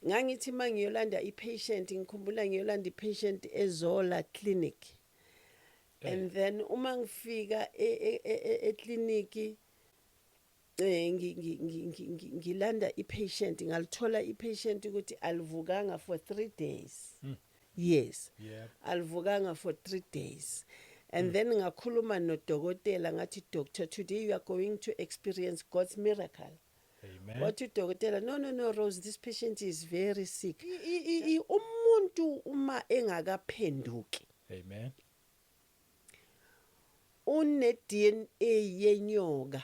Ngangithi uma ngiyolanda i-patient, ngikhumbula ngiyolanda i-patient eZola Clinic. And then uma ngifika ekliniki ngilanda i-patient, ngalithola i-patient ukuthi alivukanga for 3 days. Yes. Alivukanga for 3 days. And then ngakhuluma nodokotela ngathi, "Doctor, today you are going to experience God's miracle." Amen. Wathi udokotela, "No, no, no, Rose, this patient is very sick." Umuntu uma engakaphenduki Amen. une DNA yenyoka.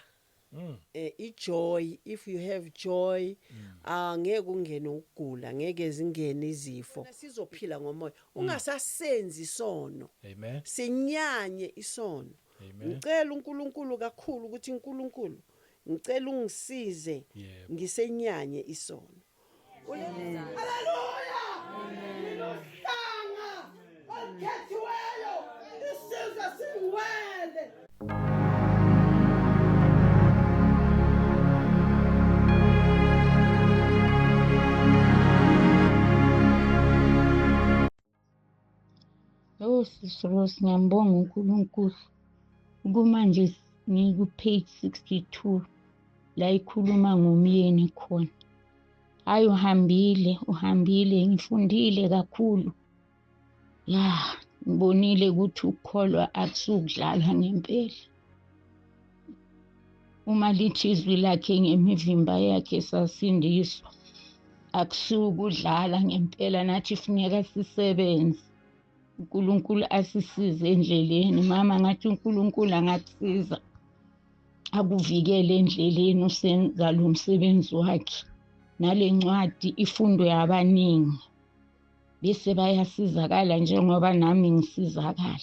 I-joy, if you have joy, angeke ungene ukugula, ngeke zingene izifo. Sizophila ngomoya, ungasasenzi isono. Amen. Sinyanye isono. Amen. Ngicela uNkulunkulu kakhulu ukuthi uNkulunkulu ngicela ungisize ngisenyanye isono. Haleluya! Ninohlanga olukhethiweyo, isizwe singcwele. Oh Sis Rose, ngiyambonga uNkulunkulu. Kumanje ngiku-page 62 la ikhuluma ngomyeni khona. Hhayi uhambile, uhambile, ngifundile kakhulu. Ya, ngibonile ukuthi ukukholwa akusukudlala ngempela. Uma lithi izwi lakhe ngemivimba yakhe sasindiswa, akusukudlala ngempela, nathi funeka sisebenze. uNkulunkulu asisize endleleni. Mama, ngathi uNkulunkulu angakusiza akuvikele endleleni usenza lo msebenzi wakhe. Nale ncwadi ifundwe abaningi bese bayasizakala njengoba nami ngisizakala.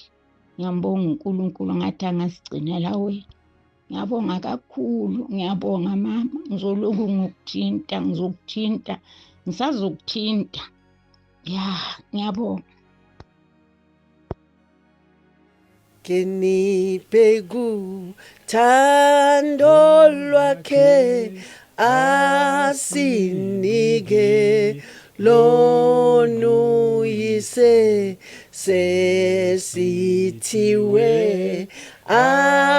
Ngiyambonga uNkulunkulu, ngathi angasigcinela wena. Ngiyabonga kakhulu, ngiyabonga mama. Ngizoloku ngokuthinta, ngizokuthinta, ngisazokuthinta. Ya, ngiyabonga. Kenibhegu thando lwakhe asinike lonuyise sesithiwe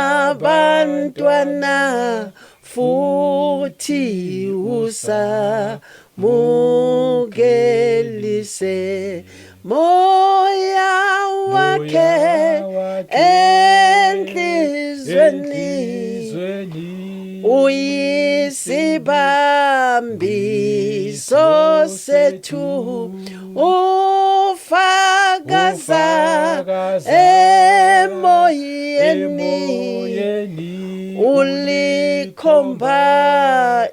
abantwana futhi usamukelise moya wakhe enhlizweni uyisibambiso sethu ufakaza emoyeni ulikhomba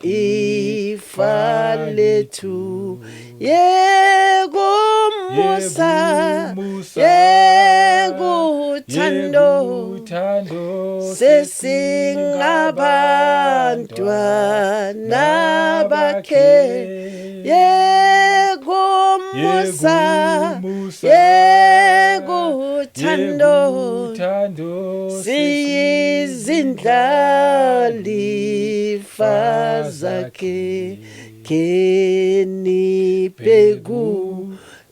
ifa lethu yekumusa yekuthando sesingabantwana bakhe yekumusa yekuthando siyizindlalifa zakhe kenibheku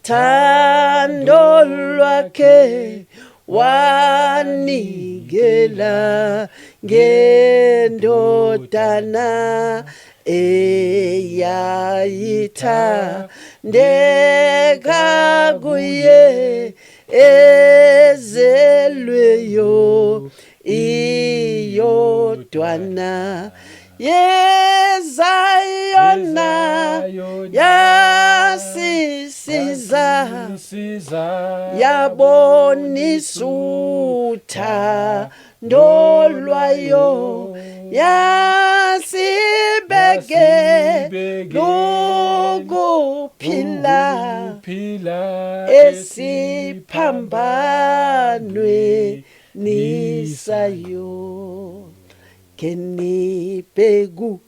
thando lwakhe wanikela ngendodana eyayithandeka kuye ezelweyo iyodwana yeza yona yasisiza yabonisa uthando lwayo yasibeke lukuphila esiphambanweni nisayo kenibheku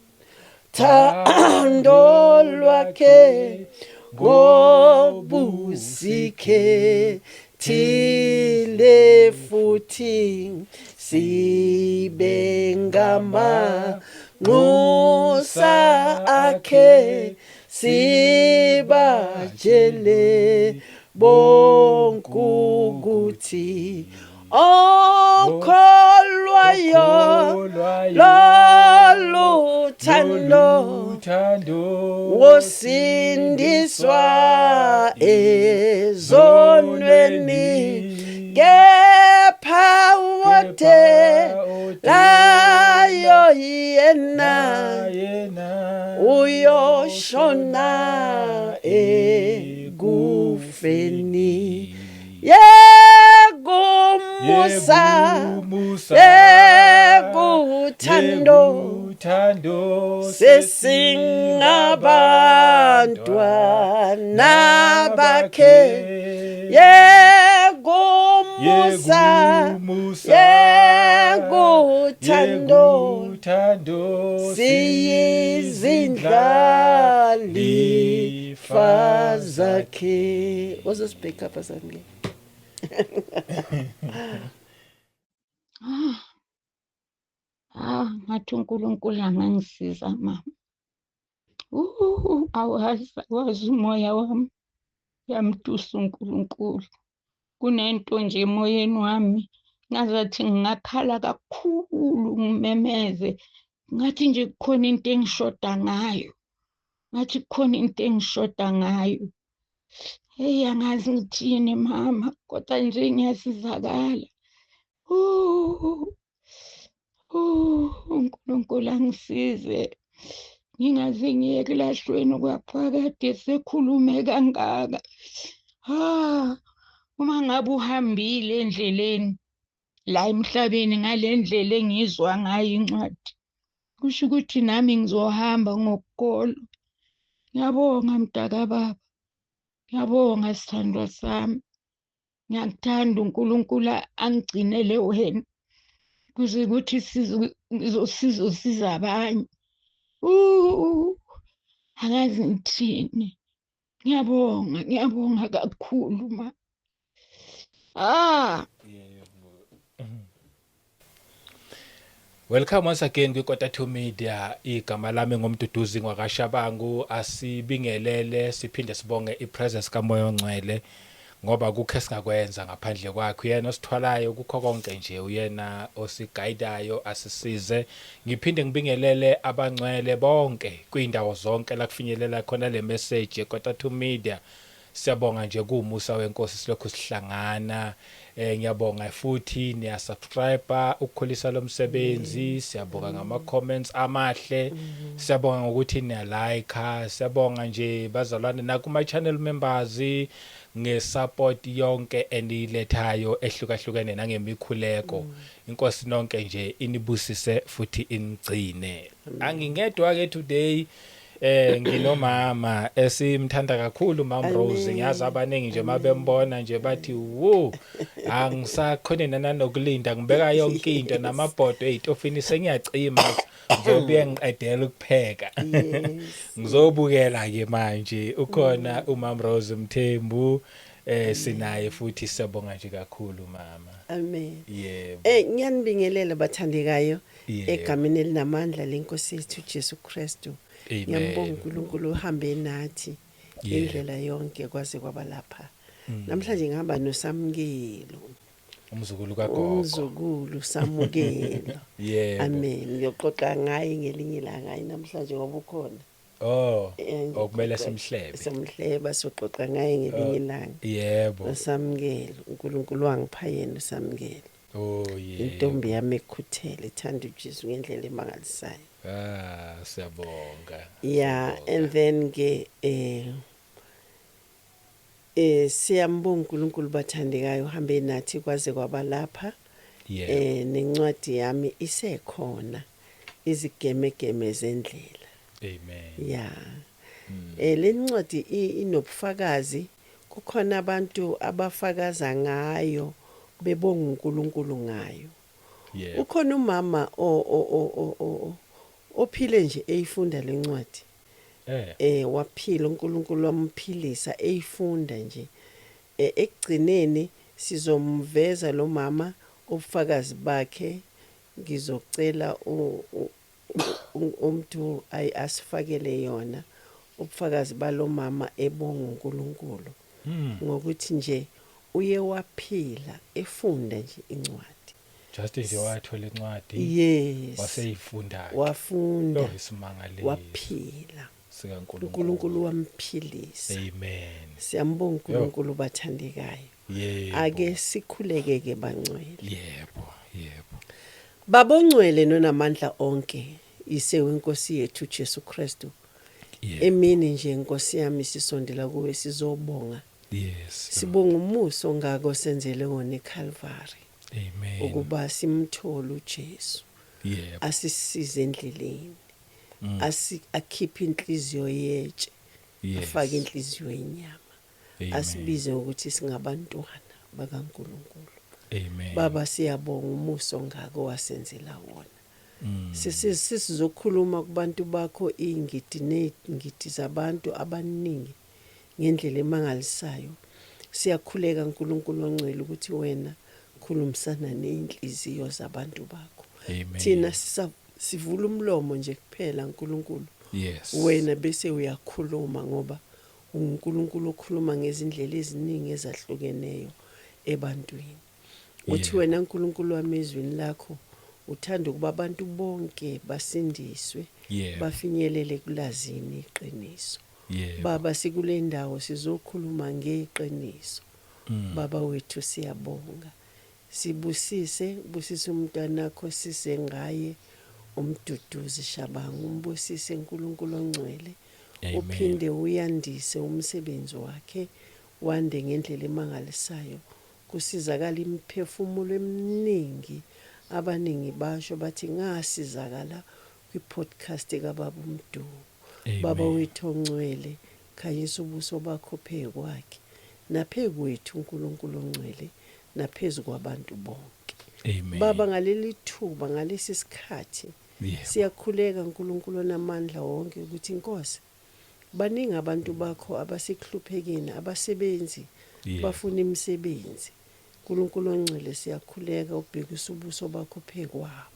thando lwakhe ngobusikhe thile futhi sibe ngama nxusa akhe. Sibatshele bonke ukuthi okholwayo lolu thando wosindiswa ezonweni kepha wothe layo yena uyoshona ekufeni. Yekumusa, yekuthando, sesingabantwana bakhe. Yekumusa, yekuthando, siyizindlalifa zakhe. Ozosibheka apha sange. Ah, ngathi uNkulunkulu angangisiza mama. Awazi, awazi umoya wami. Uyamtusa uNkulunkulu. Kunento nje emoyeni wami ngazathi ngingakhala kakhulu ngimemeze. Ngathi nje kukhona into engishoda ngayo. Ngathi kukhona into engishoda ngayo. Hey, angazi ngithini mama, kodwa nje ngiyasizakala. uNkulunkulu angisize. Ngingaze ngiye ekulahlweni kwaphakade sekhulume kangaka. Uma ngabe uhambile endleleni la emhlabeni ngale ndlela engizwa ngayo incwadi, kusho ukuthi nami ngizohamba ngokukholwa. Ngiyabonga mntakababa, ngiyabonga sithandwa sami. Ngiyakuthanda uNkulunkulu angigcinele wena kuze ukuthi sizosiza abanye. Angazi ngithini. Ngiyabonga, ngiyabonga kakhulu ma. Welcome once again kwiKota 2 Media. Igama lami ngumduduzi ngwakaShabangu. Asibingelele siphinde sibonge ipresence kaMoya oNgcwele, ngoba kukho esingakwenza ngaphandle kwakhe. Uyena osithwalayo kukho konke nje, uyena osiguidayo asisize. Ngiphinde ngibingelele abangcwele bonke kwindawo zonke la kufinyelela khona le message yeKota 2 Media. Siyabonga nje kuwumusa wenkosi silokhu sihlangana. Ngiyabonga futhi niya subscribe ukukhulisa lo msebenzi. Siyabonga ngama comments amahle. Siyabonga ngokuthi niya like. Siyabonga nje bazalwane nakuma channel members ngesupport yonke enilethayo ehlukahlukene nangemikhuleko. Inkosi nonke nje inibusise futhi inigcine. Angingedwa ke today. Nginomama esimthanda kakhulu, Mam Rose. Ngiyazi abaningi nje mabembona nje bathi wo, angisakhona nanokulinda, ngibeka yonke into namabhodo ezitofini sengiyacima, ngizobuye ngiqedela ukupheka. Ngizobukela ke manje ukhona uMam Rose Mthembu, sinaye futhi. Siyabonga nje kakhulu mama. Amen. Yebo. Ngiyanibingelela bathandekayo egameni elinamandla lenkosi yethu Jesu Kristu. Ngiyambonga uNkulunkulu uhambe nathi indlela yonke kwaze kwaba lapha. Namhlanje ngihamba noSamukelo. Umzukulu kagogo. Umzukulu Samukelo. Amen. Ngiyoxoxa ngaye ngelinye ilanga, hayi namhlanje ngoba ukhona. Oh, okumele simhlebe. Simhleba, soxoxa ngaye ngelinye ilanga. Yebo. uSamukelo, uNkulunkulu wangipha yena uSamukelo. Oh yebo. Intombi yami ekhuthele, ithanda uJesu ngendlela emangalisayo. Siyabonga. Yeah, and then ke siyambonga uNkulunkulu bathandekayo uhambe nathi kwaze kwaba lapha. Nencwadi yami isekhona, izigemegeme zendlela. Amen. Yeah. Le ncwadi inobufakazi, kukhona abantu abafakaza ngayo bebonga uNkulunkulu ngayo. Ukhona umama ophile nje eyifunda lencwadi. Waphila uNkulunkulu wamphilisa eyifunda nje. Ekugcineni sizomveza lo mama ubufakazi bakhe. Ngizocela umuntu asifakele yona Ubufakazi balomama ebonga uNkulunkulu ngokuthi nje uye waphila efunda nje incwadi. Just nje wathola incwadi, waseyifunda, wafunda, oh, isimangaliso waphila. sikaNkulunkulu. uNkulunkulu wamphilisa. Amen. Siyambonga uNkulunkulu, bathandekayo. Ake sikhuleke ke, bangcwele. Yebo yebo. Babongcwele nonamandla onke, ise wenkosi yethu Jesu Kristu, emini nje Nkosi yami sisondela kuwe sizobonga. Sibonga umusa ongako senzele wona eCalvary. Amen. Ukuba simthole uJesu. Asisize endleleni. Akhiphe inhliziyo yetshe. Afake inhliziyo yenyama. Asibize ukuthi singabantwana bakaNkulunkulu. Amen. Baba, siyabonga umusa ongako wasenzela wona. Sisizokhuluma kubantu bakho, ingidi nezingidi zabantu abaningi ngendlela emangalisayo. Siyakhuleka uNkulunkulu ongcwele ukuthi wena khulumisana nezinhliziyo zabantu bakho. Amen. Thina sivula umlomo nje kuphela, uNkulunkulu. Wena bese uyakhuluma, ngoba uNkulunkulu okhuluma ngezindlela eziningi ezahlukeneyo ebantwini. Uthi wena uNkulunkulu wami ezwini lakho uthanda ukuba abantu bonke basindiswe, bafinyelele kulazini iqiniso. Baba, sikule ndawo sizokhuluma ngeqiniso. Baba wethu, siyabonga. Sibusise, busise umntwanakho sise ngaye uMduduzi Shabangu, umbusise uNkulunkulu ongcwele. Amen. Uphinde uyandise umsebenzi wakhe, wande ngendlela emangalisayo. Kusizakala imiphefumulo eminingi. Abaningi basho bathi ngasizakala kwi-podcast kaBaba uMdu. Amen. Baba wethu ongcwele, khanyisa ubuso bakho phezu kwakhe naphezu kwethu uNkulunkulu ongcwele, naphezu kwabantu bonke. Amen. Baba, ngaleli thuba, ngalesi sikhathi, siyakhuleka uNkulunkulu onamandla wonke ukuthi Inkosi, baningi abantu bakho abasekuhluphekeni, abasebenzi, bafuna imisebenzi. uNkulunkulu ongcwele, siyakhuleka ubhekisa ubuso bakho phezu kwabo.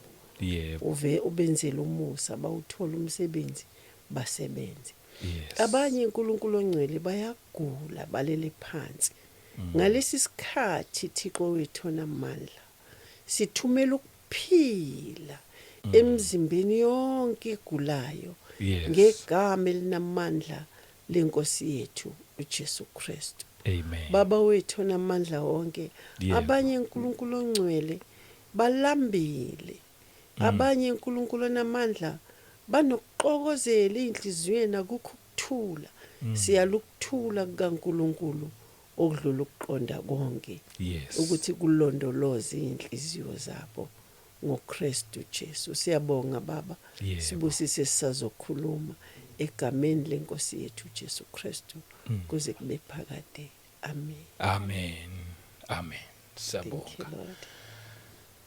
Uve ubenzele umusa, bawuthola umsebenzi, basebenze. Abanye uNkulunkulu ongcwele bayagula, balele phansi. Ngalesi sikhathi, Thixo wethu onamandla, sithumela ukuphila emzimbeni yonke egulayo ngegama elinamandla lenkosi yethu uJesu Kristu. Amen. Baba wethu onamandla wonke, abanye uNkulunkulu ongcwele balambile. Abanye uNkulunkulu onamandla banokuxokozela inhliziyweni, akukho ukuthula. Siyalukuthula kukaNkulunkulu okudlula ukuqonda konke, ukuthi kulondoloze inhliziyo zabo ngoKristu Jesu. Siyabonga Baba. Sibusise sisazokhuluma egameni lenkosi yethu Jesu Kristu kuze kube phakade. Amen. Amen. Amen. Thank you, Siyabonga. Lord.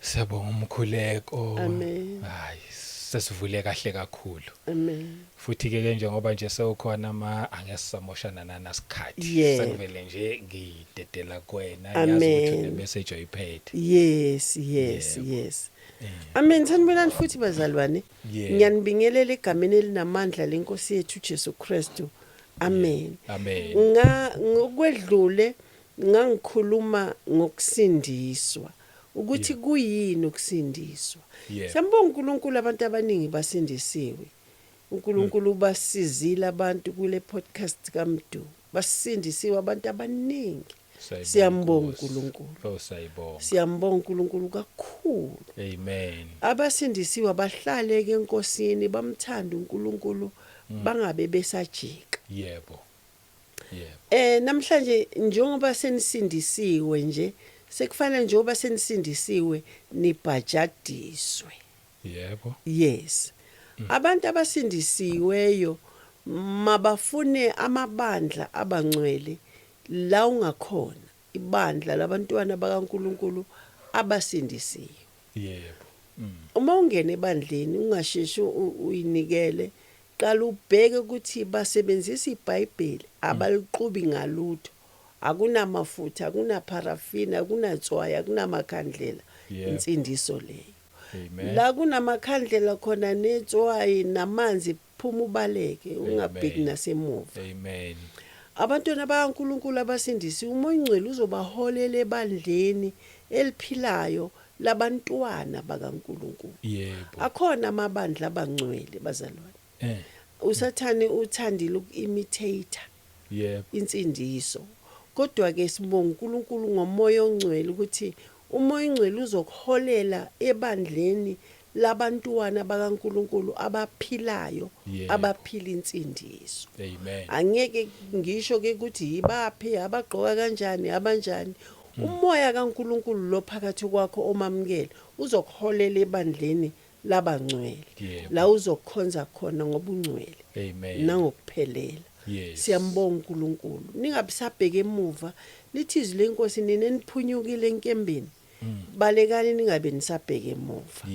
Siyabonga umkhuleko. Amen. Hayi, sesivule kahle kakhulu. Amen. Futhi ke njengoba nje sewukhona ma angesisamoshana nanasikhathi. Sekuvele nje ngidedela kuwena, ngiyazi ukuthi Amen. une message oyiphethe. Yes. Yes. Amen. Sanibonani futhi bazalwane. Ngiyanibingelela egameni elinamandla lenkosi yethu Jesu Kristu. Amen. Amen. Nga ngokwedlule ngangikhuluma ngokusindiswa, ukuthi kuyini ukusindiswa. Siyambonga uNkulunkulu, abantu abaningi basindisiwe. uNkulunkulu ubasizile abantu kule podcast kaMdu. Basindisiwe abantu abaningi. Siyayibonga Siyambonga Nkosi. uNkulunkulu. Oh, siyayibonga. Siyambonga uNkulunkulu kakhulu. Amen. Abasindisiwe abahlale ke enkosini, bamthanda uNkulunkulu, bangabe besajika. Yebo. Yebo. Namhlanje njengoba senisindisiwe nje, sekufanele njengoba senisindisiwe nibhajadiswe. Yes. Abantu abasindisiweyo mabafune amabandla abangcwele la ungakhona, ibandla labantwana bakaNkulunkulu abasindisiwe. Yebo. Uma ungena ebandleni ungasheshi uyinikele, qala ubheke ukuthi basebenzisa iBhayibheli, abaliqubi ngalutho. Akunamafutha, akunaparafini, akunatswayi, akunamakhandlela. Insindiso leyo. Amen. La kunamakhandlela khona netswayi namanzi, phuma ubaleke, ungabheki Amen. nasemuva. Amen. Abantwana bakaNkulunkulu abasindisi, uMoya oNgcwele uzobaholela ebandleni eliphilayo labantwana bakaNkulunkulu. Akhona amabandla abangcwele, bazalwane. Usathane uthandile ukuimitate insindiso, kodwa ke sibonga uNkulunkulu ngoMoya oNgcwele ukuthi uMoya oNgcwele uzokuholela ebandleni labantwana bakaNkulunkulu abaphilayo, abaphila insindiso. Amen. Angeke ngisho ke ukuthi yibaphi abagqoka kanjani, abanjani. Umoya kaNkulunkulu lo phakathi kwakho omamukele uzokuholela ebandleni labangcwele, la uzokhonza khona ngobungcwele Amen. nangokuphelela. Siyambonga uNkulunkulu. Ningabisabheka emuva. Lithi izwi leNkosi, nina eniphunyukile enkembeni, balekani ningabe nisabheka emuva.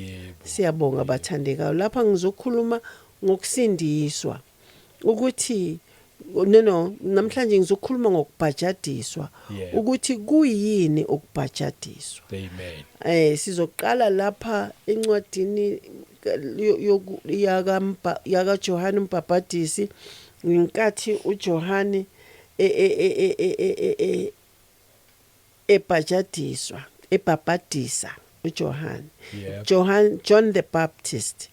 Siyabonga, bathandekayo. Lapha ngizokhuluma ngokusindiswa, ukuthi no, namhlanje ngizokhuluma ngokubhajadiswa, ukuthi kuyini ukubhajadiswa. Amen. Sizoqala lapha encwadini yaka Johane uMbhabhadisi, ngenkathi uJohane ebhajadiswa, ebhabhadisa uJohane, John the Baptist.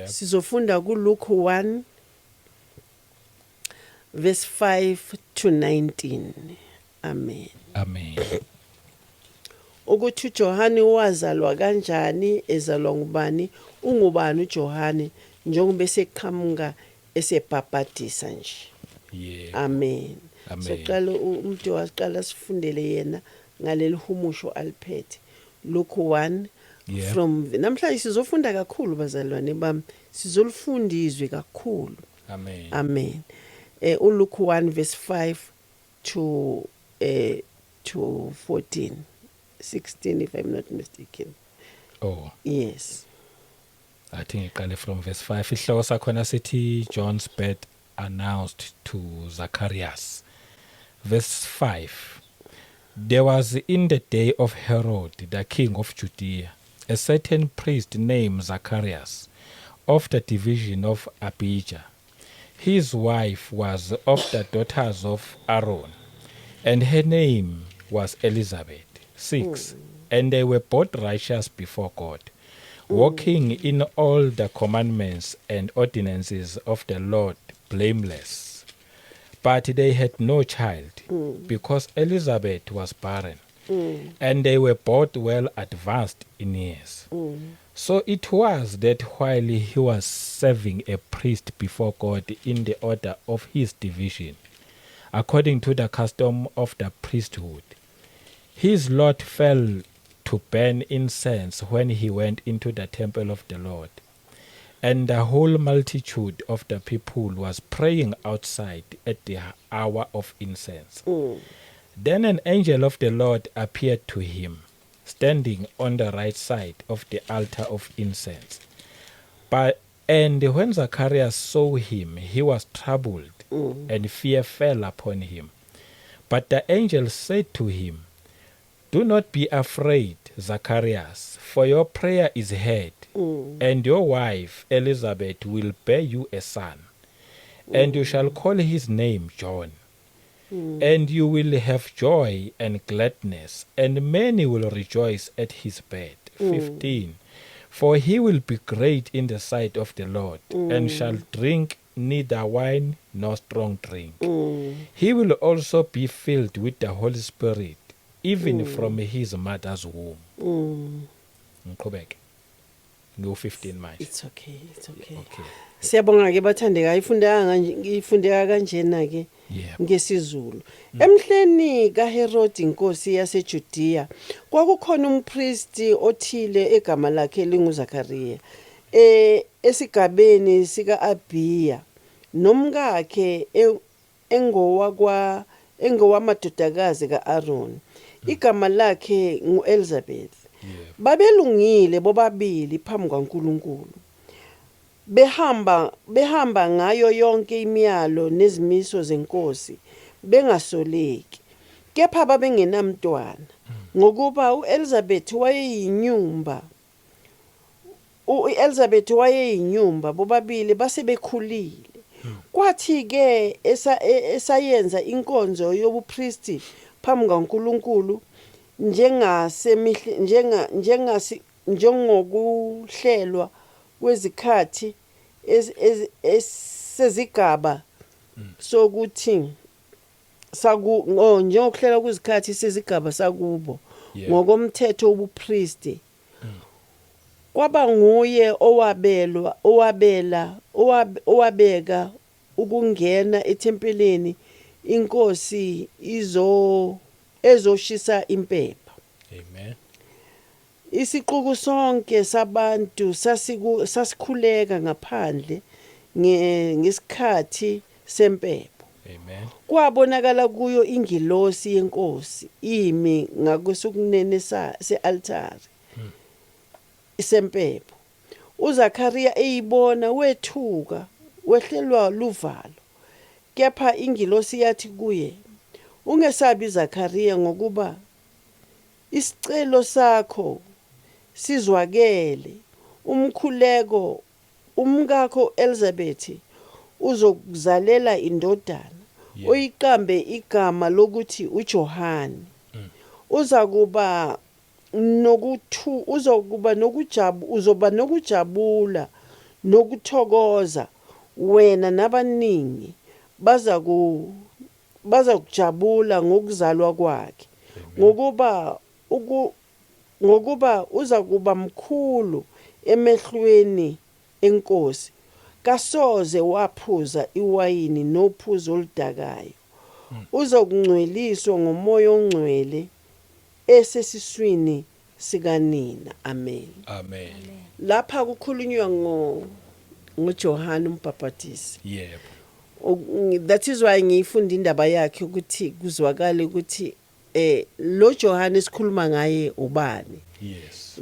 Sizofunda kuLuke 1 verse 5 to 19. Amen. Amen. Ukuthi uJohane wazalwa kanjani, ezalwa ngubani, ungubani uJohane njengoba eseqhamuka esebhabhadisa nje. Amen. Amen. Soqala umuntu waqala sifundele yena ngaleli humusho aliphethe, Luke 1 from. Namhlanje sizofunda kakhulu, bazalwane bami, sizolifunda izwi kakhulu. Amen. Amen. uLuke 1 verse 5 to 14, 16 if I'm not mistaken. Oh. Yes. Athi ngiqale from verse 5. Isihloko sakhona sithi John's birth announced to Zacharias. Verse 5. There was in the day of Herod the king of Judea a certain priest named Zacharias, of the division of Abijah. His wife was of the daughters of Aaron, and her name was Elizabeth. 6. And they were both righteous before God, walking in all the commandments and ordinances of the Lord blameless. But they had no child, because Elizabeth was barren, and they were both well advanced in years. So it was that while he was serving a priest before God in the order of his division, according to the custom of the priesthood, his lot fell to burn incense when he went into the temple of the Lord. And the whole multitude of the people was praying outside at the hour of incense. Then an angel of the Lord appeared to him, standing on the right side of the altar of incense. But and when Zacharias saw him, he was troubled, and fear fell upon him. But the angel said to him, "Do not be afraid, Zacharias, for your prayer is heard, and your wife Elizabeth will bear you a son, and you shall call his name John. And you will have joy and gladness, and many will rejoice at his birth." 15. For he will be great in the sight of the Lord, and shall drink neither wine nor strong drink. He will also be filled with the Holy Spirit, even from his mother's womb. Ngiqhubeke. Ngiwu 15 manje. It's okay, it's okay. Okay. Siyabonga ke, bathandekayo. Ifundeka kanje, ifundeka kanjena ke ngesiZulu. Emhleni kaHerod inkosi yaseJudea, kwakukhona umpristi othile egama lakhe linguZakaria, esigabeni sika Abiya, nomkakhe engowakwa engowamadodakazi kaAron. Igama lakhe nguElizabeth. Babelungile bobabili phambi kwaNkulunkulu, behamba ngayo yonke imiyalo nezimiso zeNkosi bengasoleki. Kepha babengenamntwana, ngokuba uElizabeth wayeyinyumba, uElizabeth wayeyinyumba, bobabili basebekhulile. Kwathi ke esayenza inkonzo yobupristi phambi kaNkuluNkulu njengasemihle njenga njengasi njengokuhlelwa kwezikhathi esezigaba sokuthi saku oh, njengokuhlela kwezikhathi sezigaba sakubo ngokomthetho wobupristi, kwaba nguye owabelwa owabela owabeka ukungena ethempelini inkosi izo ezoshisa impepha. Amen. Isixuku sonke sabantu sasikhuleka ngaphandle ngesikhathi sempepho. Amen. Kwabonakala kuyo ingilosi yenkosi imi ngakwesokunene se-altare sempepho. UZakaria eyibona wethuka, wehlelwa luvalo. Kepha ingilosi yathi kuye, "Ungesabi Zakaria, ngokuba isicelo sakho sizwakele, umkhuleko umkakho Elizabeth uzokuzalela indodana, uyiqambe igama lokuthi uJohane. Uzakuba nokuthu uzokuba nokujabu uzoba nokujabula nokuthokoza, wena nabaningi bazakujabula ngokuzalwa kwakhe, ngokuba uzakuba mkhulu emehlweni enkosi, kasoze waphuza iwayini nophuzo oludakayo, uzokungcweliswa ngomoya ongcwele esesiswini sikanina. Amen." Amen. Lapha kukhulunywa ngoJohane umbhaphatisi. That is why ngiyifunda indaba yakhe ukuthi kuzwakale ukuthi lo Johane esikhuluma ngaye ubani.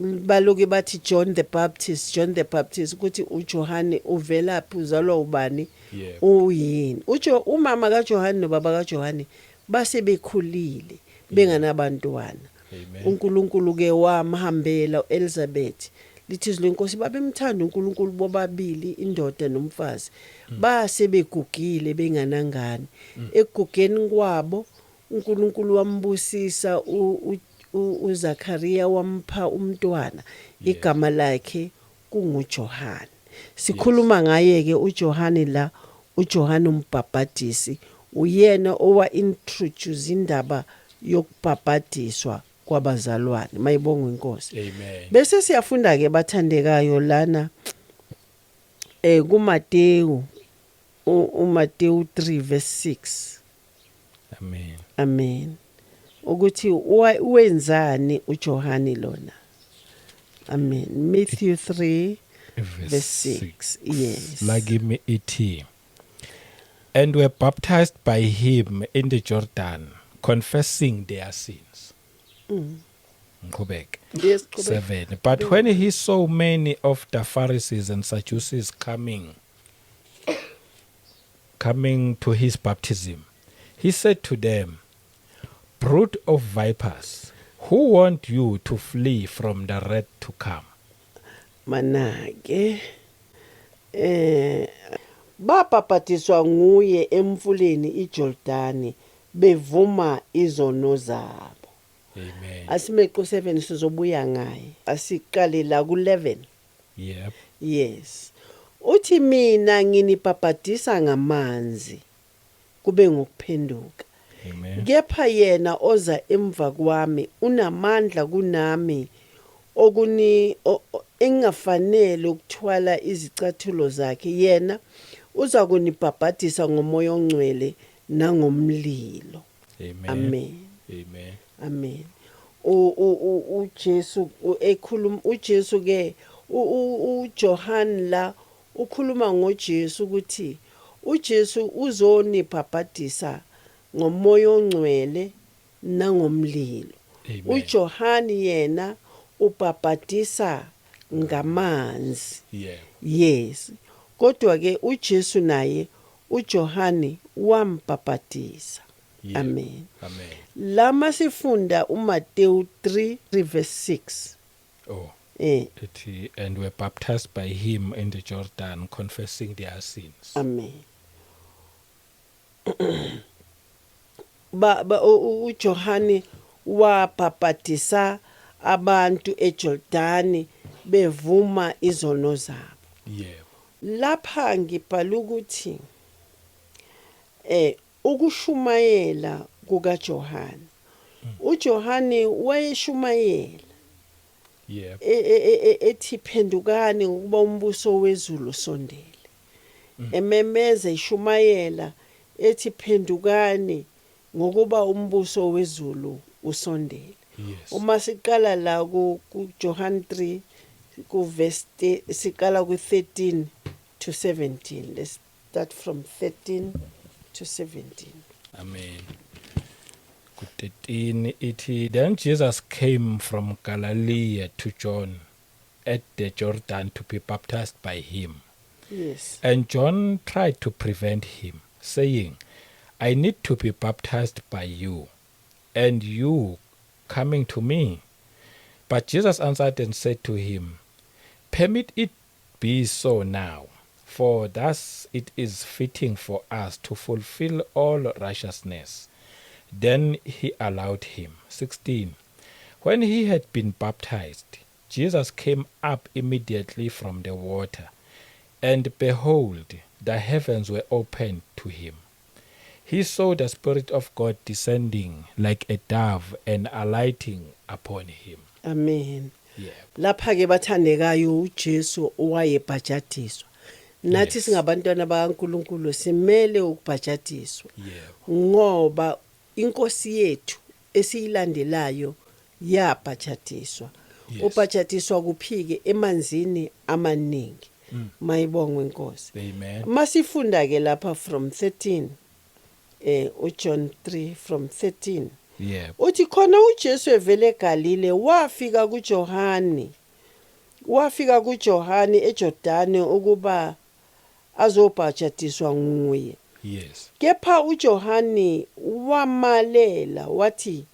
Baloke bathi John the Baptist, John the Baptist, ukuthi uJohane uvelaphi, uzalwa ubani, uyini. Ujo umama kaJohane nobaba kaJohane base bekhulile benganabantwana. Amen. uNkulunkulu ke wamhambela uElizabeth. Lithi izwi lenkosi babemthanda uNkulunkulu bobabili, indoda nomfazi, base begugile benganangane. Ekugugeni kwabo uNkulunkulu wambusisa uZakaria, wampha umntwana, igama lakhe kunguJohane. Sikhuluma ngaye ke uJohane la, uJohane umbhabhadisi, uyena owa introduce indaba yokubhabhadiswa kwabazalwane. Mayibongwe inkosi. Amen. Bese siyafunda ke, bathandekayo, lana kuMateyu, uMateyu 3 verse 6. Amen. Amen. Ukuthi wenzani uJohane lona. Amen. Matthew 3 verse 6, yes. Lakimi ithi, "And were baptized by him in the Jordan, confessing their sins." Ngiqhubeke. Yes, qhubeka. 7. But when he saw many of the Pharisees and Sadducees coming to his baptism, he said to them, 'Brood of vipers, who warned you to flee from the wrath to come?'" Manake babhabhadiswa nguye emfuleni iJordani bevuma izono zabo. Amen. Asimeqo 7, sizobuya ngaye. Asiqale la ku11. Yes, uthi, "Mina nginibhabhadisa ngamanzi kube ngokuphenduka, Amen. kepha yena oza emva kwami unamandla kunami, okuni engafanele ukuthwala izicathulo zakhe. Yena uza kunibhabhadisa ngomoya ongcwele nangomlilo." Amen. Amen. Amen. Amen. uJesu ekhuluma, uJesu ke uJohn la ukhuluma ngoJesu ukuthi uJesu uzonibhabhadisa ngomoya ongcwele nangomlilo. Amen. uJohn yena ubhabhadisa ngamanzi. Yes, kodwa ke uJesu naye uJohane wambhabhadisa. Amen. Amen. Lama sifunda uMateyu 3 verse 6. Oh. Ethi, and were baptized by him in the Jordan, confessing their sins. Amen. Ba uJohane wabhabhadisa abantu eJordani bevuma izono zabo. Lapha ngibhala ukuthi ukushumayela kukaJohane, uJohane wayeshumayela ethi phendukani ngokuba umbuso wezulu usondele. Ememeza ishumayela ethi phendukani ngokuba umbuso wezulu usondele. Uma siqala la ku John 3 ku verse siqala ku 13 to 17. Let's start from 13 to 17. Amen. Ku 13 ithi, then Jesus came from Galilee to John at the Jordan to be baptized by him. And John tried to prevent him, saying, I need to be baptized by you, and you coming to me. But Jesus answered and said to him, Permit it be so now, for thus it is fitting for us to fulfill all righteousness. Then he allowed him. 16. When he had been baptized, Jesus came up immediately from the water, and behold, the heavens were opened to him. He saw the Spirit of God descending like a dove and alighting upon him. Amen. Lapha ke bathandekayo, uJesu wayebhajadiswa. Nathi singabantwana bakaNkuluNkulu simele ukubhajadiswa. Ngoba inkosi yethu esiyilandelayo yabhajadiswa. Ubhajadiswa kuphike emanzini amaningi. Mayibongwe inkosi. Amen. Masifunda ke lapha from 13, uJohn 3 from 13. Uthi khona uJesu evele eGalile wafika kuJohane eJordani ukuba azobhajadiswa nguye. Kepha uJohane wamalela wathi,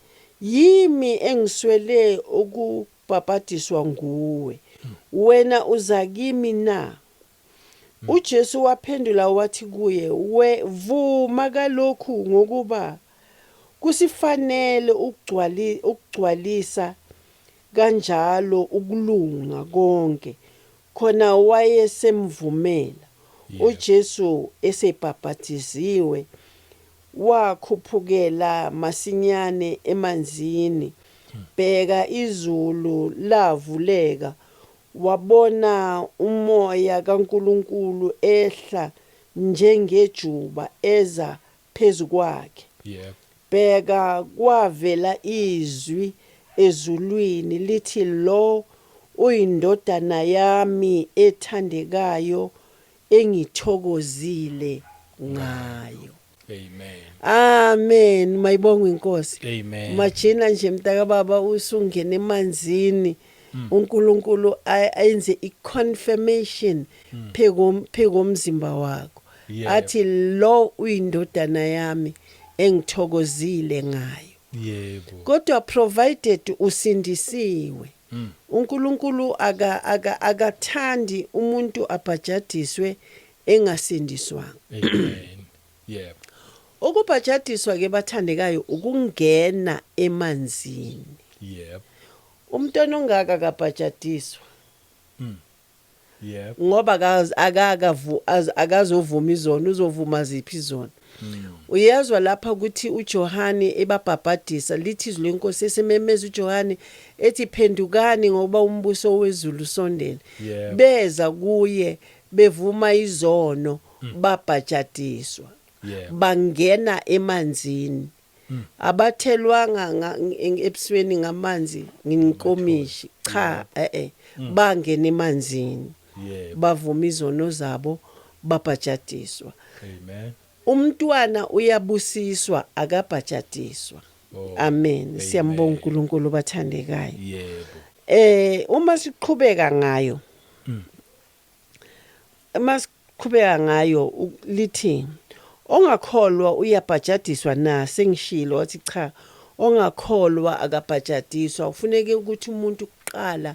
yimi engiswele ukubhabhadiswa nguwe, wena uza kimi na? UJesu waphendula wathi kuye, we vuma kalokhu, ngokuba kusifanele ukugcwalisa kanjalo ukulunga konke. Khona wayesemvumela. UJesu esebhabhathiziwe wakhuphukela masinyane emanzini. Bheka, izulu lavuleka, wabona umoya kaNkuluNkulu ehla njengejuba eza phezukwakhe. Bheka, kwavela izwi ezulwini lithi, lo uyindodana yami ethandekayo engithokozile ngayo. Amen. Amen. Mayibongwe inkosi. Amen. Majina nje mntaka baba usungena emanzini, uNkulunkulu ayenze iconfirmation phekomzimba wakho, athi lo uyindodana yami engithokozile ngayo. Kodwa provided usindisiwe. UNkulunkulu akathandi umuntu abhajadiswe engasindiswanga. Amen. Yebo. Ukubhajadiswa ke bathandekayo ukungena emanzini. Umntwana ongaka akabhajadiswa. Ngoba akazovuma izono, uzovuma ziphi izono? Uyezwa lapha ukuthi uJohane ebabhabhadisa, lithi izwi lenkosi esememeza uJohane ethi phendukani ngoba umbuso wezulu usondele. Beza kuye bevuma izono, babhajadiswa. Bangena emanzini. Abathelwanga ebusweni ngamanzi nginkomishi, cha, bangena emanzini. Bavuma izono zabo, babhajadiswa. Amen. Umntwana uyabusiswa, akabhajadiswa. Oh, amen. Siyambonga amen. uNkulunkulu bathandekayo. Uma siqhubeka ngayo lithi ongakholwa uyabhajadiswa na? Sengishilo wathi cha, ongakholwa akabhajadiswa. Kufuneke ukuthi umuntu kuqala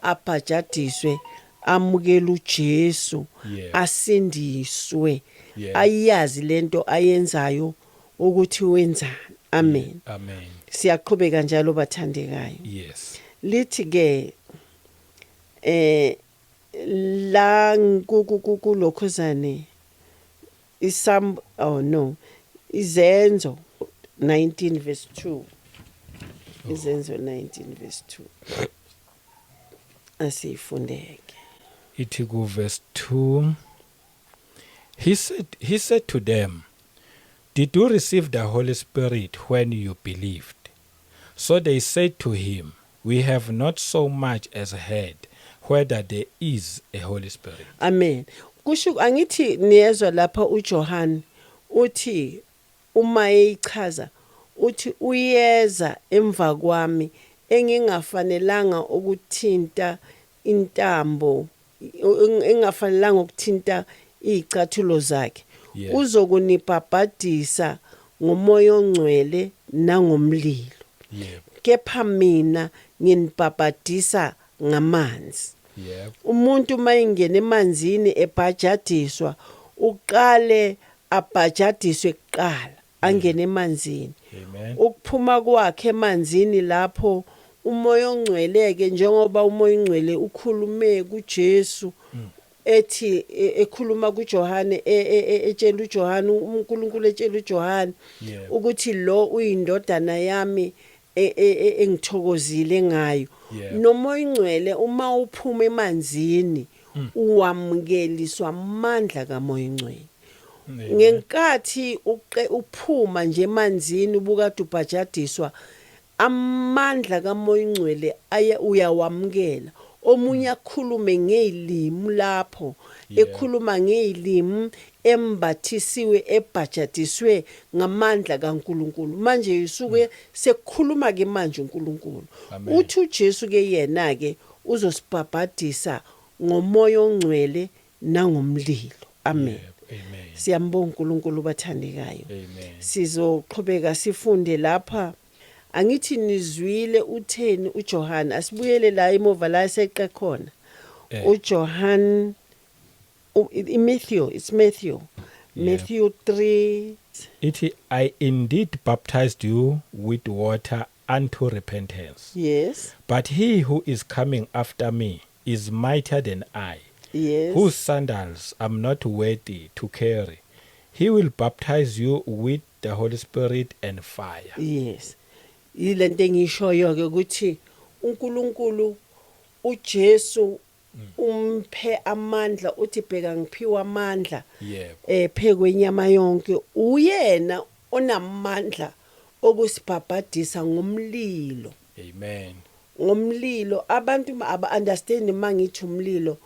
Abhajadiswe, amukele uJesu, asindiswe, ayiyazi lento ayenzayo ukuthi wenzani. Amen. Amen. Siyaqhubeka njalo, bathandekayo. Lithi ke la kulokhuzane isam, oh no, Izenzo 19 verse 2. Izenzo 19 verse 2, asifundeke. Ithi ku verse 2, He said to them, "Did you receive the Holy Spirit when you believed?" So they said to him, "We have not so much as heard whether there is a Holy Spirit." Amen. Kusho angithi niyezwa lapha uJohn uthi uma eyichaza uthi uyeza emva kwami engingafanelanga ukuthinta intambo, engafanelanga ukuthinta izicathulo zakhe. Uzokunibhabhadisa ngomoya ongcwele nangomlilo. Kepha mina nginibhabhadisa ngamanzi. Umuntu mayingena emanzini ebhajadiswa, uqale abhajadiswe kuqala angene emanzini. Amen. Ukuphuma kwakhe emanzini lapho umoya ongcweleke, njengoba umoya ongcwele ukhulume kuJesu ethi ekhuluma kuJohane, etshela uJohane, uNkulunkulu etshela uJohane ukuthi lo uyindodana yami engithokozile ngayo. Nomoya ongcwele uma uphuma emanzini uwamukeliswa amandla kamoya ongcwele. Amen. Ngenkathi uphuma nje emanzini ubukade ubhajadiswa, amandla kamoya ongcwele aye uyawamukela. Omunye akhulume ngezilimi lapho, ekhuluma ngezilimi, embathisiwe, ebhajadiswe ngamandla kaNkuluNkulu. Manje isuke sekukhuluma ke manje uNkulunkulu. Amen. Uthi uJesu ke yena ke uzosibhabhadisa ngomoya ongcwele nangomlilo. Amen. Amen. Siyambonga uNkulunkulu, bathandekayo. Amen. Sizoqhubeka sifunde lapha. Angithi nizwile utheni uJohn? Asibuyele la emuva la eseqe khona. uJohn, iMatthew, it's Matthew. Matthew 3. Ithi, "I indeed baptized you with water unto repentance. But he who is coming after me is mightier than I, whose sandals I'm not worthy to carry. He will baptize you with the Holy Spirit and fire." Yes, ilento engishoyo ke ukuthi uNkulunkulu uJesu umphe amandla, uthi bheka ngiphiwa amandla phekwenyama yonke. Uyena onamandla okusibhabhadisa ngomlilo. Amen. Ngomlilo. Abantu aba understand mangithi umlilo,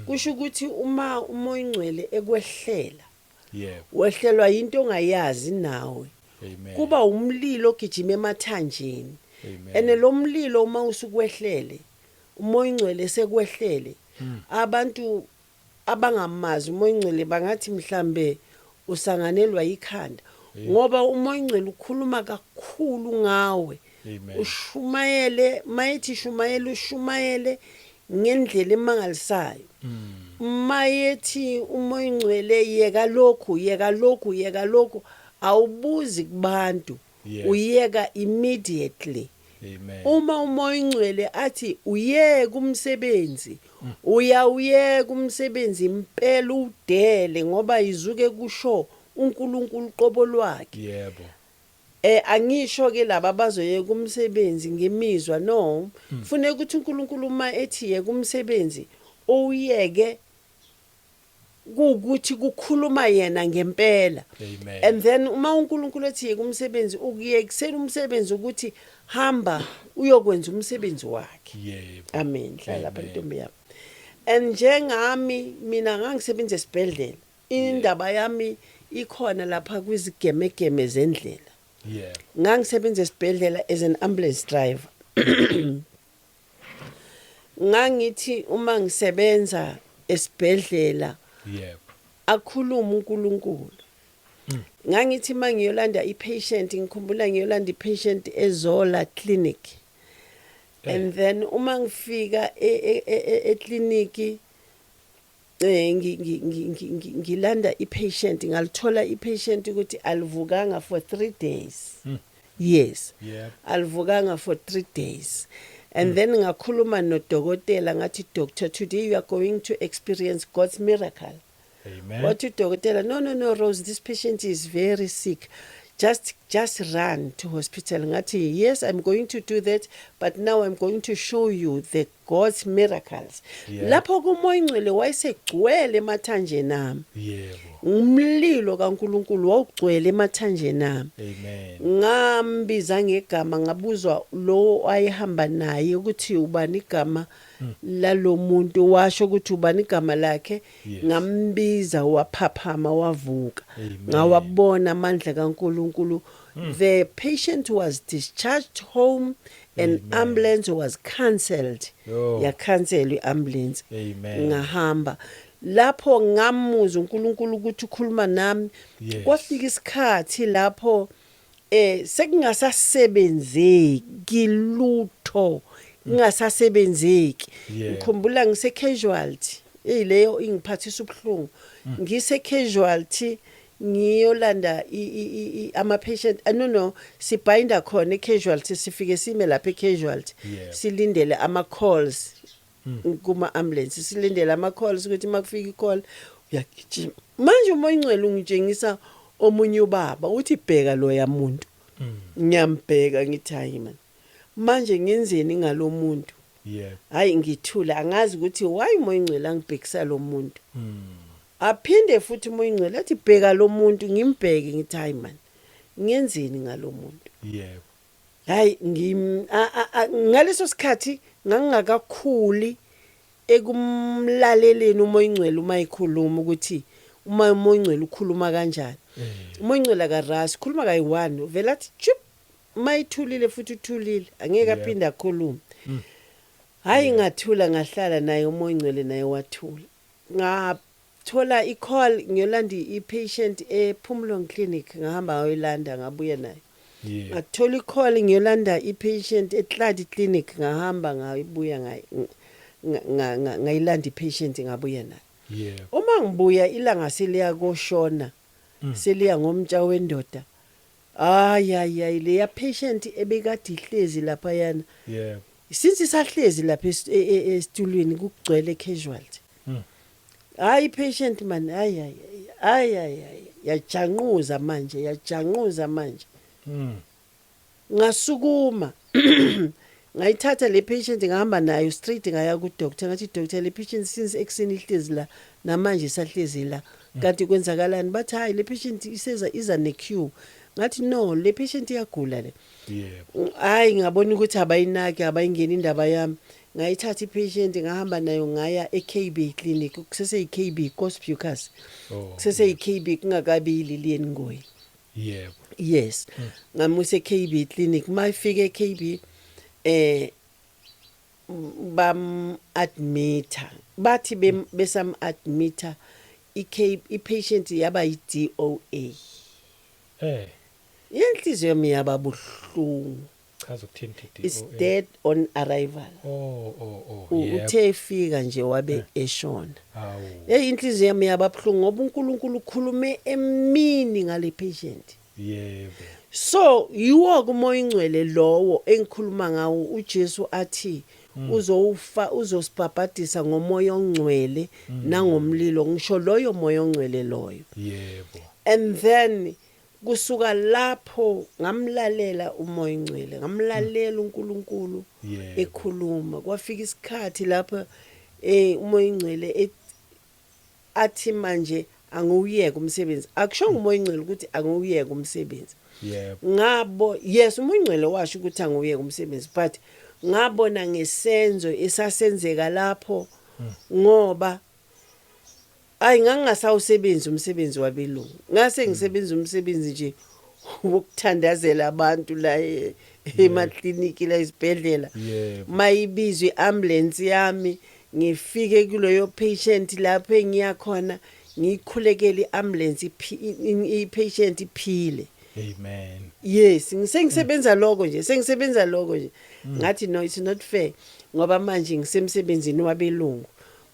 kusho ukuthi uma umoya ongcwele ekwehlela, wehlelwa into ongayazi nawe. Amen. Kuba umlilo ogijima emathanjeni. Amen. Ene lo mlilo uma usukwehlele, umoya ongcwele sekwehlele, abantu abangamazi umoya ongcwele bangathi mhlambe usanganelwa ikhanda, ngoba umoya ongcwele ukhuluma kakhulu ngawe. Amen. Ushumayele, mayethi shumayele, ushumayele ngendlela emangalisayo. Mayethi umoya ongcwele yeka lokhu, yeka lokhu, yeka lokhu, awubuzi kubantu, uyeka immediately. Amen. Uma umoya ongcwele athi uyeke umsebenzi, uyawuyeka umsebenzi impela, udele, ngoba izuke kusho uNkulunkulu qobo lwakhe. Angisho ke laba abazoyeka umsebenzi ngemizwa, no. Kufuneka ukuthi uNkulunkulu uma ethi yeka umsebenzi, owuyeke kuukuthi kukhuluma yena ngempela. Amen. And then uma uNkulunkulu ethi yeka umsebenzi, ukuyekisela umsebenzi ukuthi hamba uyokwenza umsebenzi wakhe. Amen. Hlala lapha, Amen. ntombi yami. And njengami mina ngangisebenza esibhedlela, indaba yami ikhona lapha kwizigemegeme zendlela. Ngangisebenza esibhedlela as an ambulance driver. Ngangithi uma ngisebenza esibhedlela, akhuluma uNkulunkulu. Ngangithi mangiyolanda ipatient, ngikhumbula ngiyolanda ipatient eZola Clinic. And then uma ngifika ekliniki, ngilanda i-patient, ngalithola i-patient ukuthi alivukanga for 3 days. Yes. Alivukanga for 3 days, and then ngakhuluma nodokotela, ngathi, "Doctor, today you are going to experience God's miracle." Amen. Wathi udokotela, "No, no, no, Rose, this patient is very sick. Just run to hospital." Ngathi, "Yes, I'm going to do that, but now I'm going to show you the God's miracles." Lapho kuMoya Ingcwele wayesegcwele emathanjeni ami. Umlilo kaNkuluNkulu wawugcwele emathanjeni ami. Amen. Ngambiza ngegama, ngabuzwa lo ayehamba naye ukuthi ubani igama lalomuntu, washo ukuthi ubani igama lakhe. Ngambiza, waphaphama, wavuka. Amen. Ngawabona amandla kaNkuluNkulu. The patient was discharged home and Amen. ambulance was cancelled. Yo. Yacancel iambulance. Amen. Ngahamba lapho, ngamuzwa uNkulunkulu ukuthi ukhuluma nami. Kwafika isikhathi lapho sekungasasebenzeki lutho, kungasasebenzeki. Ngikhumbula ngise casualty, eyileyo ingiphathisa ubuhlungu, ngise casualty ngiyolanda ama patient, no, sibhinda khona e-casualty, sifike sime lapha e-casualty, silindele ama calls kuma ambulance, silindele ama calls ukuthi makufika i-call uyagijima. Manje uMoya Ingcwele ungitshengisa omunye ubaba, uthi, "Bheka loya muntu." Ngiyambheka, ngithi, "Hayi man, manje ngenzeni ngalomuntu?" Hayi, ngithula, angazi ukuthi why uMoya Ingcwele angibhekisa lo muntu. Aphinde futhi uMoya Ingcwele athi, "Bheka lo muntu." Ngimbheke, ngithi, "Hayi man, ngenzeni ngalo muntu?" Hayi, ngim ngaleso sikhathi ngangingakakhuli ekumlaleleni uMoya Ingcwele uma ekhuluma, ukuthi uma uMoya Ingcwele ukhuluma kanjani. UMoya Ingcwele akarasi, khuluma kayi-one, vele athi chup, mayithulile futhi uthulile, angeke aphinde akhulume. Hayi, ngathula, ngahlala naye uMoya Ingcwele, naye wathula. Ngathola i-call, ngiyolanda i-patient ePhumlong Clinic, ngahamba ngayoyilanda, ngabuya nayo. Ngathola i-call, ngiyolanda i-patient eTladi Clinic, ngahamba ngayibuya, ngayilanda i-patient, ngabuya nayo. Uma ngibuya, ilanga seliya koshona, seliya ngomtsha wendoda. Hayi, hayi, hayi, leya patient ebekade ihlezi lapha yana, since isahlezi lapha esitulweni kugcwele casualty. Hayi, patient man, hayi, hayi, hayi, hayi, hayi, yajanquza manje, yajanquza manje. Ngasukuma, ngayithatha le patient, ngahamba nayo straight, ngaya ku doctor, ngathi, "Doctor, le patient since ekseni ihlezi la, namanje isahlezi la, kanti kwenzakalani?" Bathi, "Hayi, le patient iseza, iza ne queue." Ngathi, "No, le patient iyagula le." Hayi, ngabona ukuthi abayinaki, abayingeni indaba yami. Ngayithatha i-patient, ngahamba nayo, ngaya e-KB clinic, kusese yi-KB Koos Beukes. Kusese yi-KB, kungakabi yiLilian Ngoyi. Yes, ngamusa e-KB clinic. Mayifika e-KB, bam admita, bathi besam admita i-K i-patient yaba yi-DOA. Inhliziyo yami yaba buhlungu. Chaza ukuthini? It's DOA? dead on arrival. Oh. Uthe efika nje wabe eshona. Awu. Hey, inhliziyo yami yaba buhlungu ngoba uNkulunkulu ukhulume emini ngale patient. So yiwo kuMoya Ingcwele lowo engikhuluma ngawo, uJesu athi uzowufa, uzosibhabhadisa ngoMoya Ongcwele nangomlilo, ngisho loyo Moya Ongcwele loyo. And then kusuka lapho ngamlalela uMoya Ingcwele, ngamlalela uNkulunkulu ekhuluma. Kwafika isikhathi lapho uMoya Ingcwele athi manje angiwuyeke umsebenzi. Akushongo uMoya Ingcwele ukuthi angiwuyeke umsebenzi. Ngabo, yes, uMoya Ingcwele washo ukuthi angiwuyeke umsebenzi, but ngabona ngesenzo esasenzeka lapho, ngoba ayi, ngangingasawusebenzi umsebenzi wabelungu, ngase ngisebenza umsebenzi nje wokuthandazela abantu la emakliniki, la esibhedlela. Mayibizwe iambulance yami, ngifike kuleyo patient lapho engiya khona, ngiyikhulekele iambulance, i-patient iphile. Amen. Yes, ngisengisebenza lokho nje, sengisebenza lokho nje. Ngathi no, it's not fair, ngoba manje ngisemsebenzini wabelungu.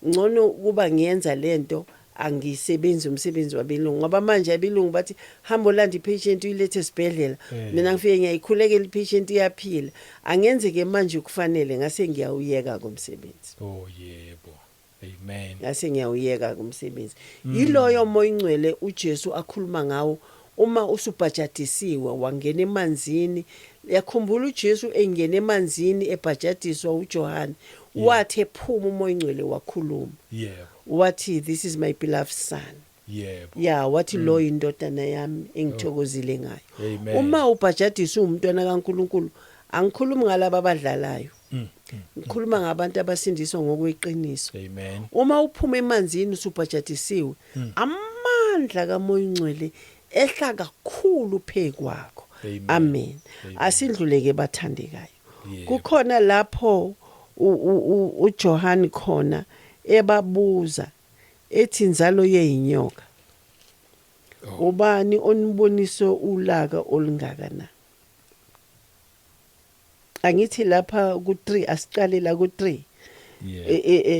Ngcono kuba ngiyenza lento, angisebenzi umsebenzi wabelungu, ngoba manje abelungu bathi hamba olanda ipatient uyilethe esibhedlela. Mina ngifike ngiyayikhulekela ipatient, iyaphila. Angenzeke manje kufanele ngase ngiyawuyeka komsebenzi. Oh yebo, amen. Ngase ngiyawuyeka kumsebenzi. Yiloyo moya ingcwele uJesu akhuluma ngawo uma usubhajadisiwe wangena emanzini. Yakhumbula uJesu engena emanzini ebhajadiswa uJohane, wathi ephuma umoya ingcwele wakhuluma, wathi, "This is my beloved son." Ya, wathi lo indodana yami engithokozile ngayo. Amen. Uma ubhajadiswa umntwana kaNkuluNkulu, angikhulumi ngalabo abadlalayo, ngikhuluma ngabantu abasindiswa ngokweqiniso. Amen. Uma uphuma emanzini usubhajadisiwe, amandla kaMoya Ongcwele ehla kakhulu phekwakho. Amen. Amen. Asindluleke, bathandekayo. Kukhona lapho uJohn khona ebabuza ethi, "Inzalo yeyinyoka, ubani onibonise ulaka olungaka na?" Angithi lapha ku3, asiqale la ku3.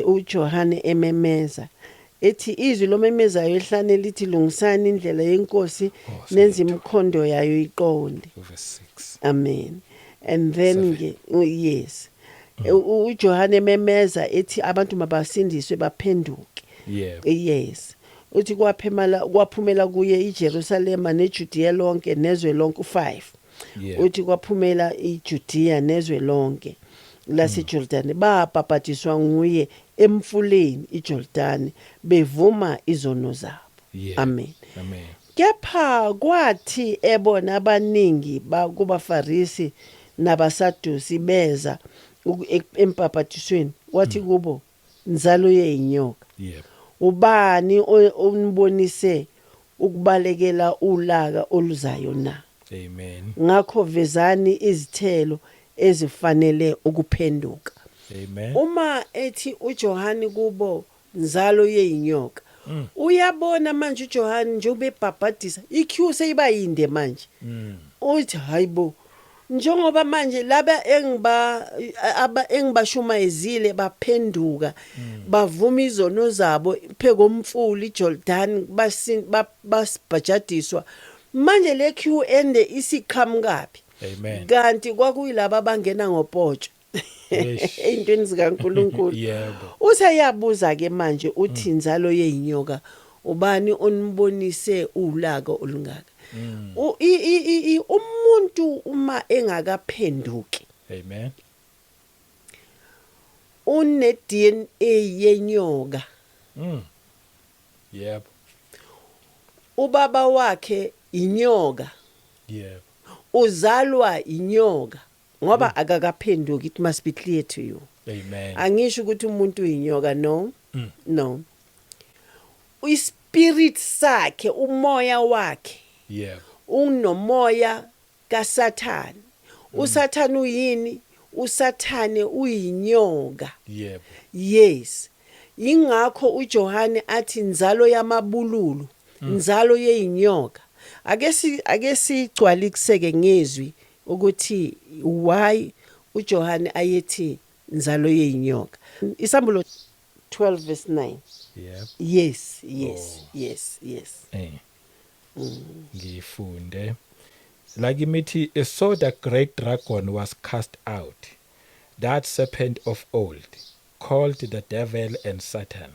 uJohane ememeza ethi, "Izwi lomemezayo ehlane lithi, lungisani indlela yenkosi, Oh, nenze imikhondo yayo iqonde." Verse 6. Amen. And then Seven. ke yes, uJohane ememeza ethi abantu mabasindiswe, baphenduke. Yes, uthi kwaphemala kwaphumela kuye iJerusalema neJudea lonke nezwe lonke, u5. Uthi kwaphumela iJudea nezwe lonke laseJordan, babhabhadiswa nguye emfuleni iJordan, bevuma izono zabo. Amen. Amen. Kepha kwathi ebona abaningi kubaFarisi nabaSadusi beza embhabhadisweni, wathi kubo, "Nzalo yeyinyoka, ubani onibonise ukubalekela ulaka oluzayo na? Amen. Ngakho vezani izithelo ezifanele ukuphenduka." Amen. Uma ethi uJohani kubo, "Nzalo yeyinyoka," uyabona manje uJohani njengoba ebhabhadisa, iqueue seyiba yinde manje. Uthi, "Hayibo, njengoba manje laba engiba aba engibashumayezile baphenduka, bavuma izono zabo phekomfula iJordan, basibhajadiswa, manje le queue ende isiqhamukaphi?" Amen. Kanti kwakuyilaba abangena ngopotsho Eish. eyintweni zikaNkuluNkulu. Useyabuza ke manje uthi, "Inzalo yeyinyoka, ubani onibonise ulaka olungaka?" Umuntu uma engakaphenduki, Amen. une DNA yenyoka. Ubaba wakhe inyoka. Uzalwa inyoka ngoba akakaphenduki. It must be clear to you. Amen. Angisho ukuthi umuntu uyinyoka, no. No, ispirit sakhe, umoya wakhe unomoya kaSathane. uSathane uyini? uSathane uyinyoka. Yes, ingakho uJohane athi inzalo yamabululu, inzalo yeyinyoka. Ake sigcwaliseke ngezwi ukuthi why uJohane ayethi inzalo yeyinyoka. Isambulo 12 verse 9. Yes. Oh. Yes. Ngifunde la kimithi, "So the great dragon was cast out, that serpent of old, called the devil and Satan,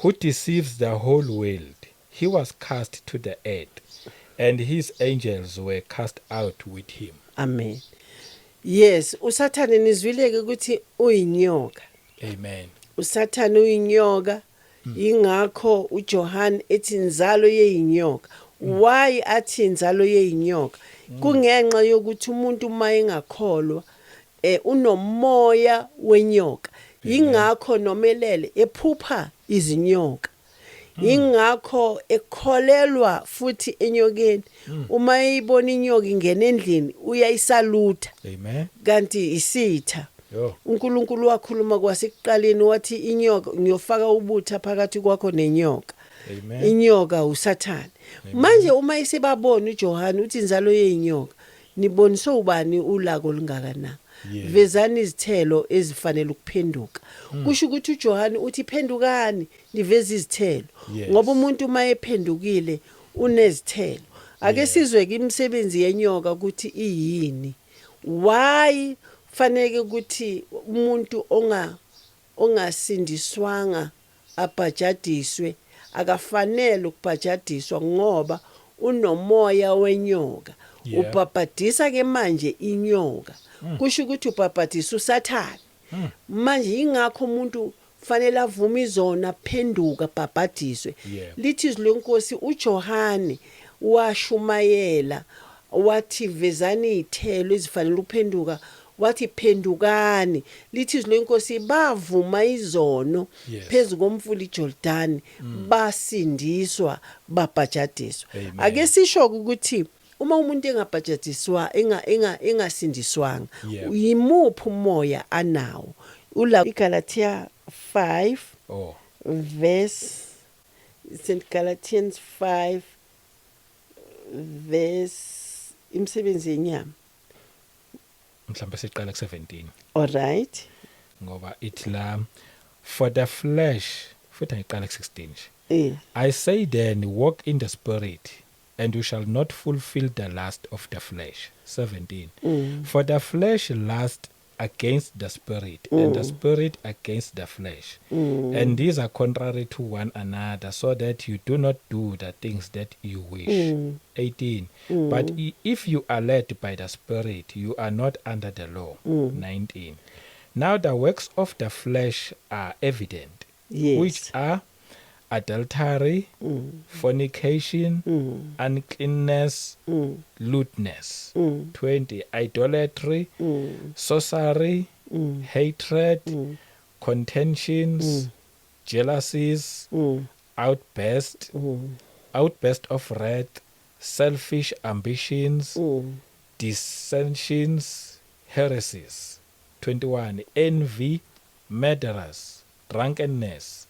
who deceives the whole world. He was cast to the earth, and his angels were cast out with him." Amen. Yes, uSathane nizwileke ukuthi uyinyoka. Amen. uSathane uyinyoka, ingakho uJohn ethi inzalo yeyinyoka. Why athi inzalo yeyinyoka? Kungenxa yokuthi umuntu uma engakholwa unomoya wenyoka, ingakho nomelele ephupha izinyoka, ingakho ekholelwa futhi enyokeni. Uma eyibona inyoka ingena endlini, uyayisalutha. Amen. Kanti isitha. Yo. uNkulunkulu wakhuluma kwasekuqaleni wathi, "Inyoka, ngiyofaka ubutha phakathi kwakho nenyoka." Amen. Inyoka uSathane. Manje uma isebabona uJohane uthi inzalo yeinyoka, niboniswe ubani ulaka olungaka na? Vezani izithelo ezifanele ukuphenduka. Kusho ukuthi uJohane uthi phendukani niveze izithelo. Ngoba umuntu uma ephendukile unezithelo. Ake sizwe ke imisebenzi yenyoka ukuthi iyini. Why faneke ukuthi umuntu ongasindiswanga abhajadiswe? Akafanele ukubhajadiswa ngoba unomoya wenyoka. Ubhabhadisa ke manje inyoka, kusho ukuthi ubhabhadisa uSathane. Manje ingakho umuntu fanele avume izono, aphenduka, abhabhadiswe. Lithi izwi lenkosi, uJohane washumayela wathi vezani izithelo ezifanele ukuphenduka, wathi phendukani. Lithi izwi lenkosi bavuma izono phezu komfula iJordan, basindiswa, babhajadiswa. Amen. Ake sisho ukuthi uma umuntu engabhajadiswa, engasindiswanga, yimuphi umoya anawo? Ula iGalatia 5 verse, St Galatians 5 verse, imisebenzi yenyama. Mhlawumbe siqala ku17. All right. Ngoba ithi la, for the flesh, futhi ngiqala ku16 nje. I say then, walk in the spirit, and you shall not fulfill the lust of the flesh. 17. For the flesh lust against the spirit, and the spirit against the flesh. And these are contrary to one another, so that you do not do the things that you wish. 18. But if you are led by the spirit, you are not under the law. 19. Now the works of the flesh are evident, which are adultery, fornication, uncleanness, lewdness. 20. Idolatry, sorcery, hatred, contentions, jealousies, outburst of wrath, selfish ambitions, dissensions, heresies. 21. Envy, murderers, drunkenness,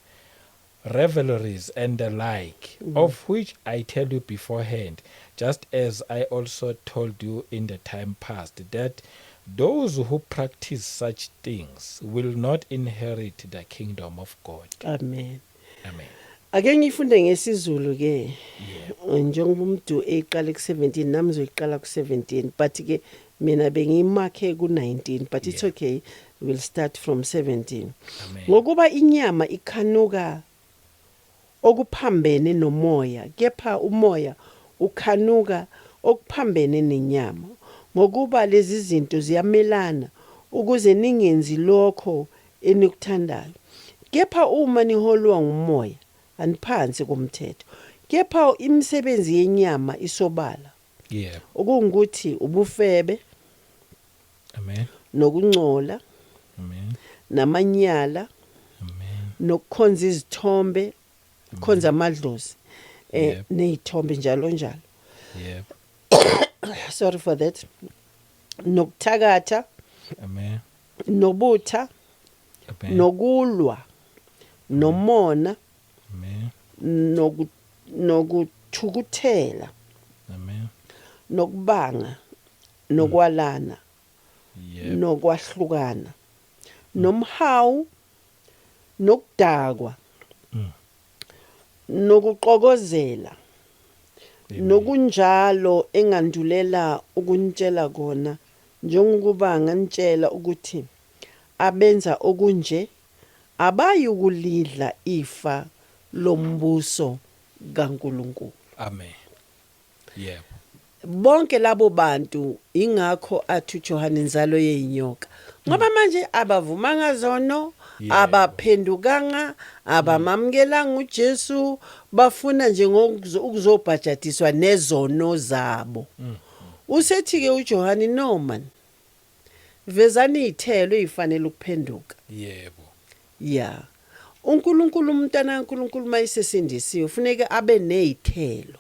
revelries, and the like, of which I tell you beforehand, just as I also told you in the time past, that those who practice such things will not inherit the kingdom of God. Amen. Amen. Ake ngifunde ngesiZulu ke. Njengoba umuntu eqala ku17, nami ngizoyiqala ku17, but ke mina bengiyimakhe ku19, but it's okay, we'll start from 17. Amen. Ngokuba inyama ikhanuka okuphambene nomoya, kepha umoya ukhanuka okuphambene nenyama, ngokuba lezi zinto ziyamelana ukuze ningenzi lokho enikuthandayo. Kepha uma niholwa ngumoya, aniphansi komthetho. Kepha imisebenzi yenyama isobala, okungukuthi ubufebe, Amen. nokungcola, Amen. namanyala, Amen. nokukhonza izithombe, khonza amadlozi nezithombe, njalo njalo. Sorry for that. Nokuthakatha, Amen. nobutha, Amen. nokulwa, nomona, Amen. Nokuthukuthela, Amen. nokubanga, nokwalana, nokwahlukana, nomhawu, nokudakwa, nokuxokozela, Amen. nokunjalo engandulela ukunitshela kona, njengokuba nganitshela ukuthi abenza okunje abayukulidla ifa lombuso kaNkuluNkulu. Amen. Yebo. Bonke labo bantu, ingakho athi uJohane inzalo yeinyoka, ngoba manje abavumanga zono, abaphendukanga, abamamkelanga uJesu, bafuna nje ukuzobhajadiswa nezono zabo. Usethi ke uJohane, no man, vezani izithelo ezifanele ukuphenduka. Ya, uNkulunkulu, umntana kaNkulunkulu mayisesindisiwe funeke abe nezithelo,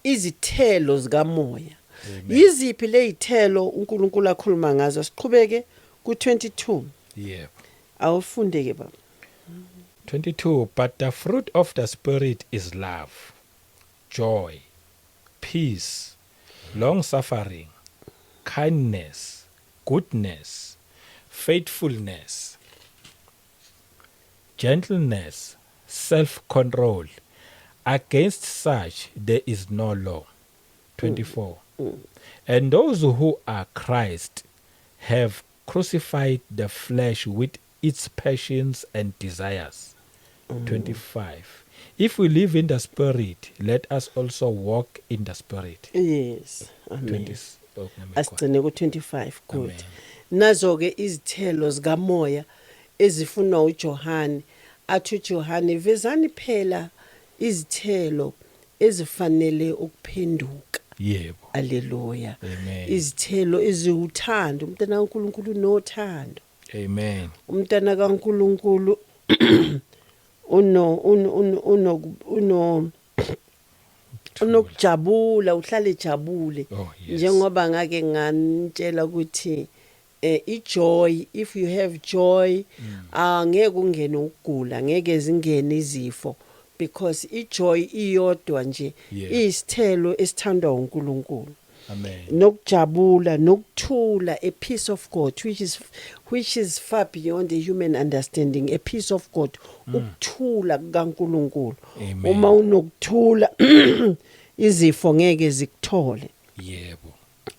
izithelo zikamoya. Amen. Yiziphi lezithelo uNkulunkulu akhuluma ngazo? Siqhubeke ku22. Yebo. Awufunde ke, baba. 22. But the fruit of the Spirit is love, joy, peace, long suffering, kindness, goodness, faithfulness, gentleness, self control. Against such there is no law. 24. And those who are Christ have crucified the flesh with its passions and desires. 25. If we live in the Spirit, let us also walk in the Spirit. Yes, amen. 20. Oh, ngame khona. Asigcine ku25. Good. Amen. Nazo ke izithelo zikamoya ezifunwa uJohane. Athi uJohane, vezani phela izithelo ezifanele ukuphenduka. Yebo. Alleluya. Amen. Izithelo eziwuthando. Umntana kaNkuluNkulu nothando. Amen. Umntana kaNkuluNkulu uno uno uno uno unokujabula, uhlale ejabule. Oh, yes. Njengoba ngake nganitshela ukuthi ijoy, if you have joy, angeke ungene ukugula, ngeke zingene izifo, because ijoy iyodwa nje iyisithelo esithandwa uNkulunkulu. Amen. Nokujabula, nokuthula, a peace of God which is far beyond the human understanding, a peace of God, ukuthula kukaNkulunkulu. Amen. Uma unokuthula, izifo ngeke zikuthole.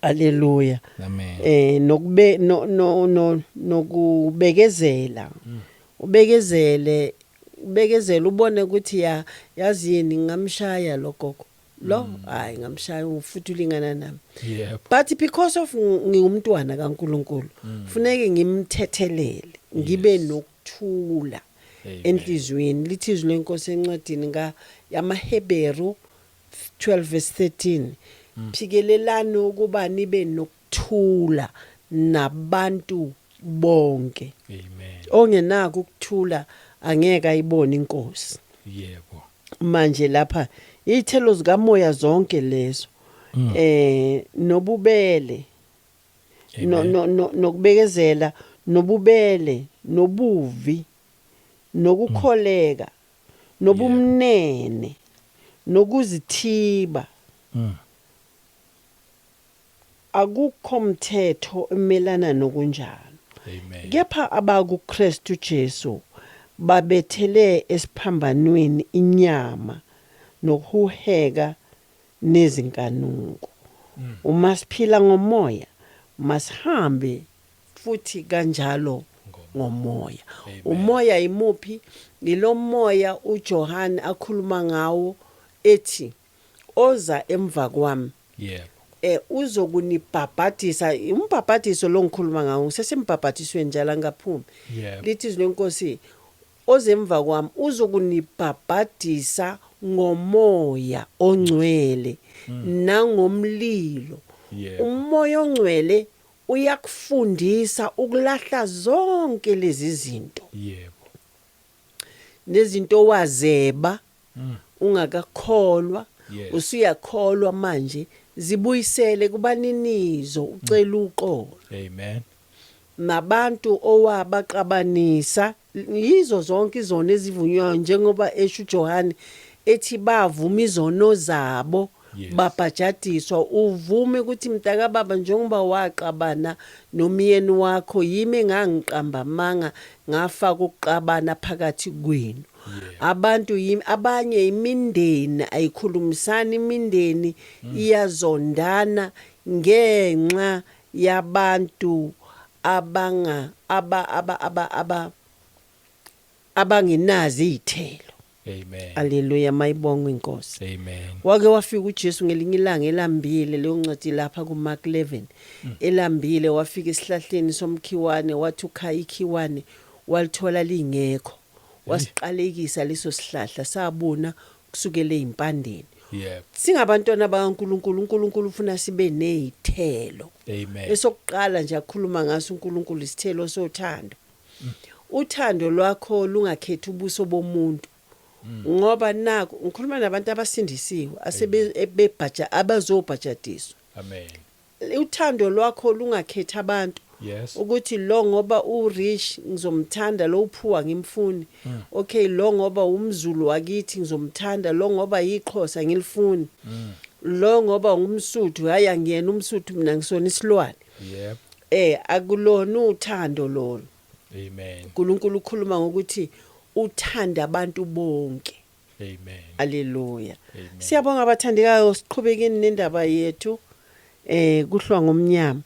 Haleluya. Amen. Nokube no no no nokubekezela, ubekezele, ubekezele, ubone ukuthi ya, yazi yini, ngamshaya lo gogo lo, hayi, ngamshaya futhi ulingana nami, but because of ngingumntwana kaNkuluNkulu, funeke ngimthethelele, ngibe nokuthula Amen. enhliziyweni. Lithi izwi lenkosi encwadini ka yamaHeberu 12 verse 13, "Phikelelani ukuba nibe nokuthula nabantu bonke." Amen. Ongenako ukuthula angeke ayibone inkosi. Manje lapha izithelo zikamoya zonke lezo, nobubele, no Amen. no nokubekezela, nobubele, nobuvi, nokukholeka, nobumnene, nokuzithiba. Akukho mthetho emelana nokunjalo. Amen. Kepha abakuKristu Jesu babethele esiphambanweni inyama nokuheheka nezinkanuko. Uma siphila ngomoya, masihambe futhi kanjalo ngomoya. Amen. Umoya imuphi? Yilomoya uJohn akhuluma ngawo ethi oza emva kwami uzokunibhabhadisa. Umbhabhadiso lo ngikhuluma ngawo, sesembhabhadisweni njalo, angaphumi. Lithi izwi lenkosi, ozemva kwami uzokunibhabhadisa ngomoya ongcwele nangomlilo. Umoya ongcwele uyakufundisa ukulahla zonke lezi zinto nezinto wazeba ungakakholwa. Usuyakholwa manje, zibuyisele kubaninizo, ucela uxolo. Amen. Nabantu owabaqabanisa, yizo zonke izono ezivunywayo, njengoba esho uJohane ethi bavuma izono zabo, babhajadiswa. Uvume ukuthi, mntaka baba, njengoba waqabana nomyeni wakho, yimi engangiqamba amanga, ngafaka ukuqabana phakathi kwenu. Abantu yimi, abanye imindeni ayikhulumisani, imindeni iyazondana ngenxa yabantu abanga aba aba aba aba abangenazi izithelo. Amen. Haleluya, mayibongwe inkosi. Amen. Wake wafika uJesu ngelinye ilanga elambile, leyo ncwadi lapha kuMark 11, elambile, wafika esihlahleni somkhiwane, wathi ukhaya ikhiwane, walithola lingekho, wasiqalekisa leso sihlahla, sabuna kusukela ezimpandeni. Singabantwana bakaNkuluNkulu, uNkulunkulu ufuna sibe nezithelo. Amen. Esokuqala nje akhuluma ngaso uNkulunkulu isithelo sothando. Uthando lwakho lungakhethi ubuso bomuntu, ngoba naku ngikhuluma nabantu abasindisiwe, asebebhaja, abazobhajadiswa. Amen. Uthando lwakho lungakhethi abantu. Ukuthi lo ngoba u-rich ngizomthanda, lo uphuwa ngimfuni. Okay, lo ngoba umZulu wakithi ngizomthanda, lo ngoba yiXhosa ngilifuni. Lo ngoba ngumSuthu, hayi, angiyena umSuthu mina, ngisona isilwane. Akulona uthando lolo. Amen. uNkulunkulu ukhuluma ngokuthi uthanda abantu bonke. Amen. Haleluya. Amen. Siyabonga abathandekayo, siqhubekeni nendaba yethu kuhlwa ngomnyama.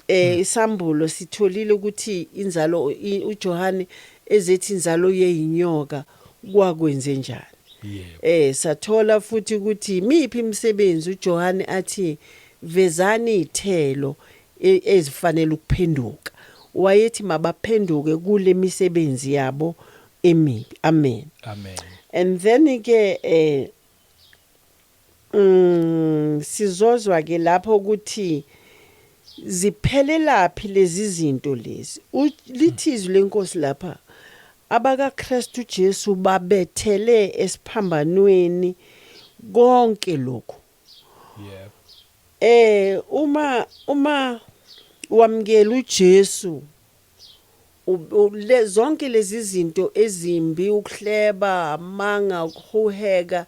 Isambulo sitholile ukuthi inzalo uJohane ezethi inzalo yeyinyoka kwakwenze njani. Sathola futhi ukuthi imiphi imisebenzi uJohane athi vezani izithelo ezifanele ukuphenduka. Wayethi mabaphenduke kule misebenzi yabo emibi. Amen. Amen. And then ke sizozwa ke lapho ukuthi ziphelelaphi lezi zinto lezi. Lithi izwi lenkosi lapha, abakaKristu Jesu babethele esiphambanweni konke lokhu. Uma wamkela uJesu, zonke lezi zinto ezimbi, ukuhleba, amanga, ukuhuheka,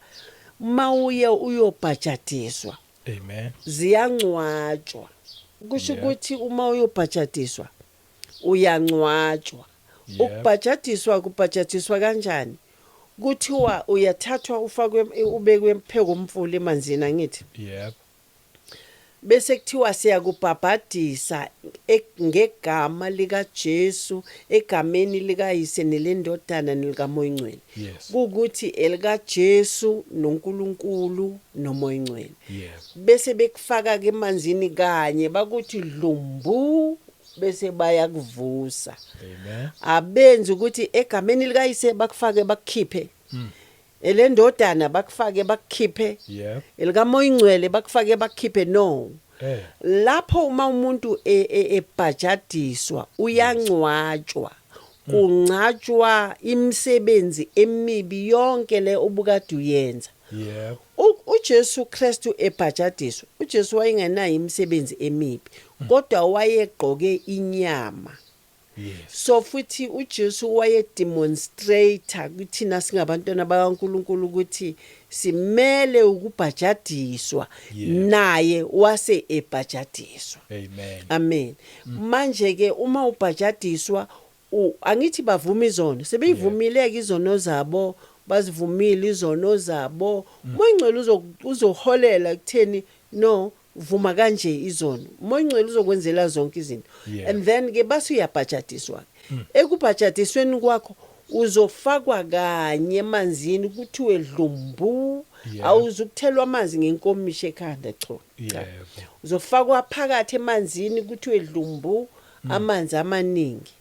mawuye uyobhajadiswa, Amen. ziyangcwatshwa. Kusho ukuthi uma uyobhajadiswa uyangcwatshwa. Ukubhajadiswa kubhajadiswa kanjani? Kuthiwa uyathathwa ufakwe, ubekwe pheko umfula emanzini, angithi? Yep. Bese kuthiwa siyakubhabhadisa ngegama lika Jesu, egameni likaYise nelendodana nelikaMoya Ongcwele. Kukuthi elika Jesu noNkulunkulu noMoya Ongcwele. Bese bekufaka ke emanzini kanye, bakuthi dlumbu, bese bayakuvusa. Amen. Abenzi ukuthi egameni likaYise bakufake bakukhiphe, elendodana bakufake bakukhiphe, elikaMoya Ongcwele bakufake bakukhiphe, no. Lapho uma umuntu ebhajadiswa uyangcwatshwa, kungcatshwa imisebenzi emibi yonke le obukade uyenza. UJesu Kristu ebhajadiswa, uJesu wayengenayo imisebenzi emibi, kodwa wayegqoke inyama. So futhi uJesu wayedemonstrate kuthina singabantwana bakaNkuluNkulu ukuthi simele ukubhajadiswa. Naye wase ebhajadiswa. Amen. Amen. Manje ke uma ubhajadiswa, angithi bavuma izono, sebeyivumile ke izono zabo, bazivumile izono zabo. Moya Ongcwele uzoholela ekutheni no vuma kanje izono. Moya Ongcwele uzokwenzela zonke izinto. And then ke base uyabhajadiswa. Ekubhajadisweni kwakho uzofakwa kanye emanzini, kuthiwe dlumbu. Awuzukuthelwa amanzi ngenkomishi ekhanda, cha. Cha. Uzofakwa phakathi emanzini, kuthiwe dlumbu, amanzi amaningi.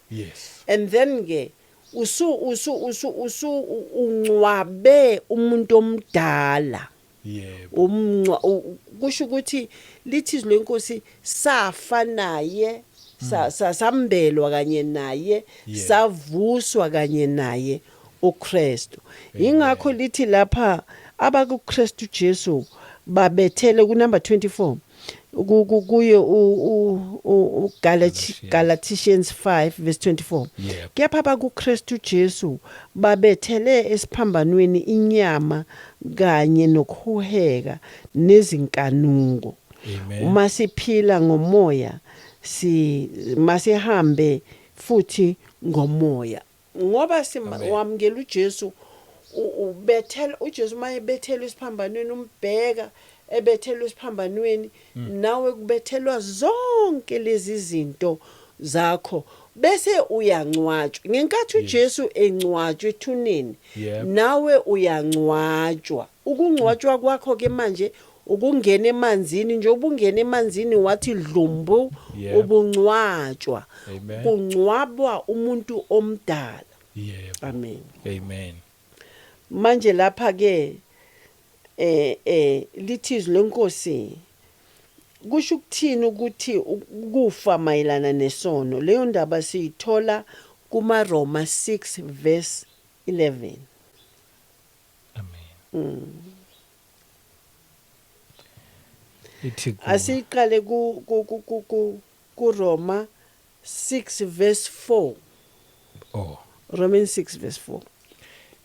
And then ke usu usu usu usu ungcwabe umuntu omdala. Kusho ukuthi lithi izwi lenkosi safa naye, sambelwa kanye naye, savuswa kanye naye uKristu. Ingakho lithi lapha abakuKristu Jesu babethele ku number 24 kuye Galatians. Galatians 5 verse 24. Kepha abakuKristu Jesu babethele esiphambanweni inyama kanye nokuhuheka nezinkanuko. Amen. Uma siphila ngomoya, si masihambe futhi ngomoya, ngoba Amen. wamukela uJesu, ubethela uJesu, mayebethelwa esiphambanweni, umbheka ebethelwa esiphambanweni, nawe kubethelwa zonke lezi zinto zakho, bese uyangcwatshwa ngenkathi uJesu engcwatshwa ethuneni. Nawe uyangcwatshwa. Ukungcwatshwa kwakho ke manje ukungena emanzini, nje ubungena emanzini wathi dlumbu, ubungcwatshwa. Amen. Kungcwabwa umuntu omdala. Amen. Amen. Manje lapha ke lithi izwi lenkosi, kusho ukuthini ukuthi ukufa mayelana nesono? Leyo ndaba siyithola kuma Roma 6 verse 11. Amen. Ithi Asiqale ku ku ku ku ku Roma 6 verse 4. Oh. Romans 6 verse 4.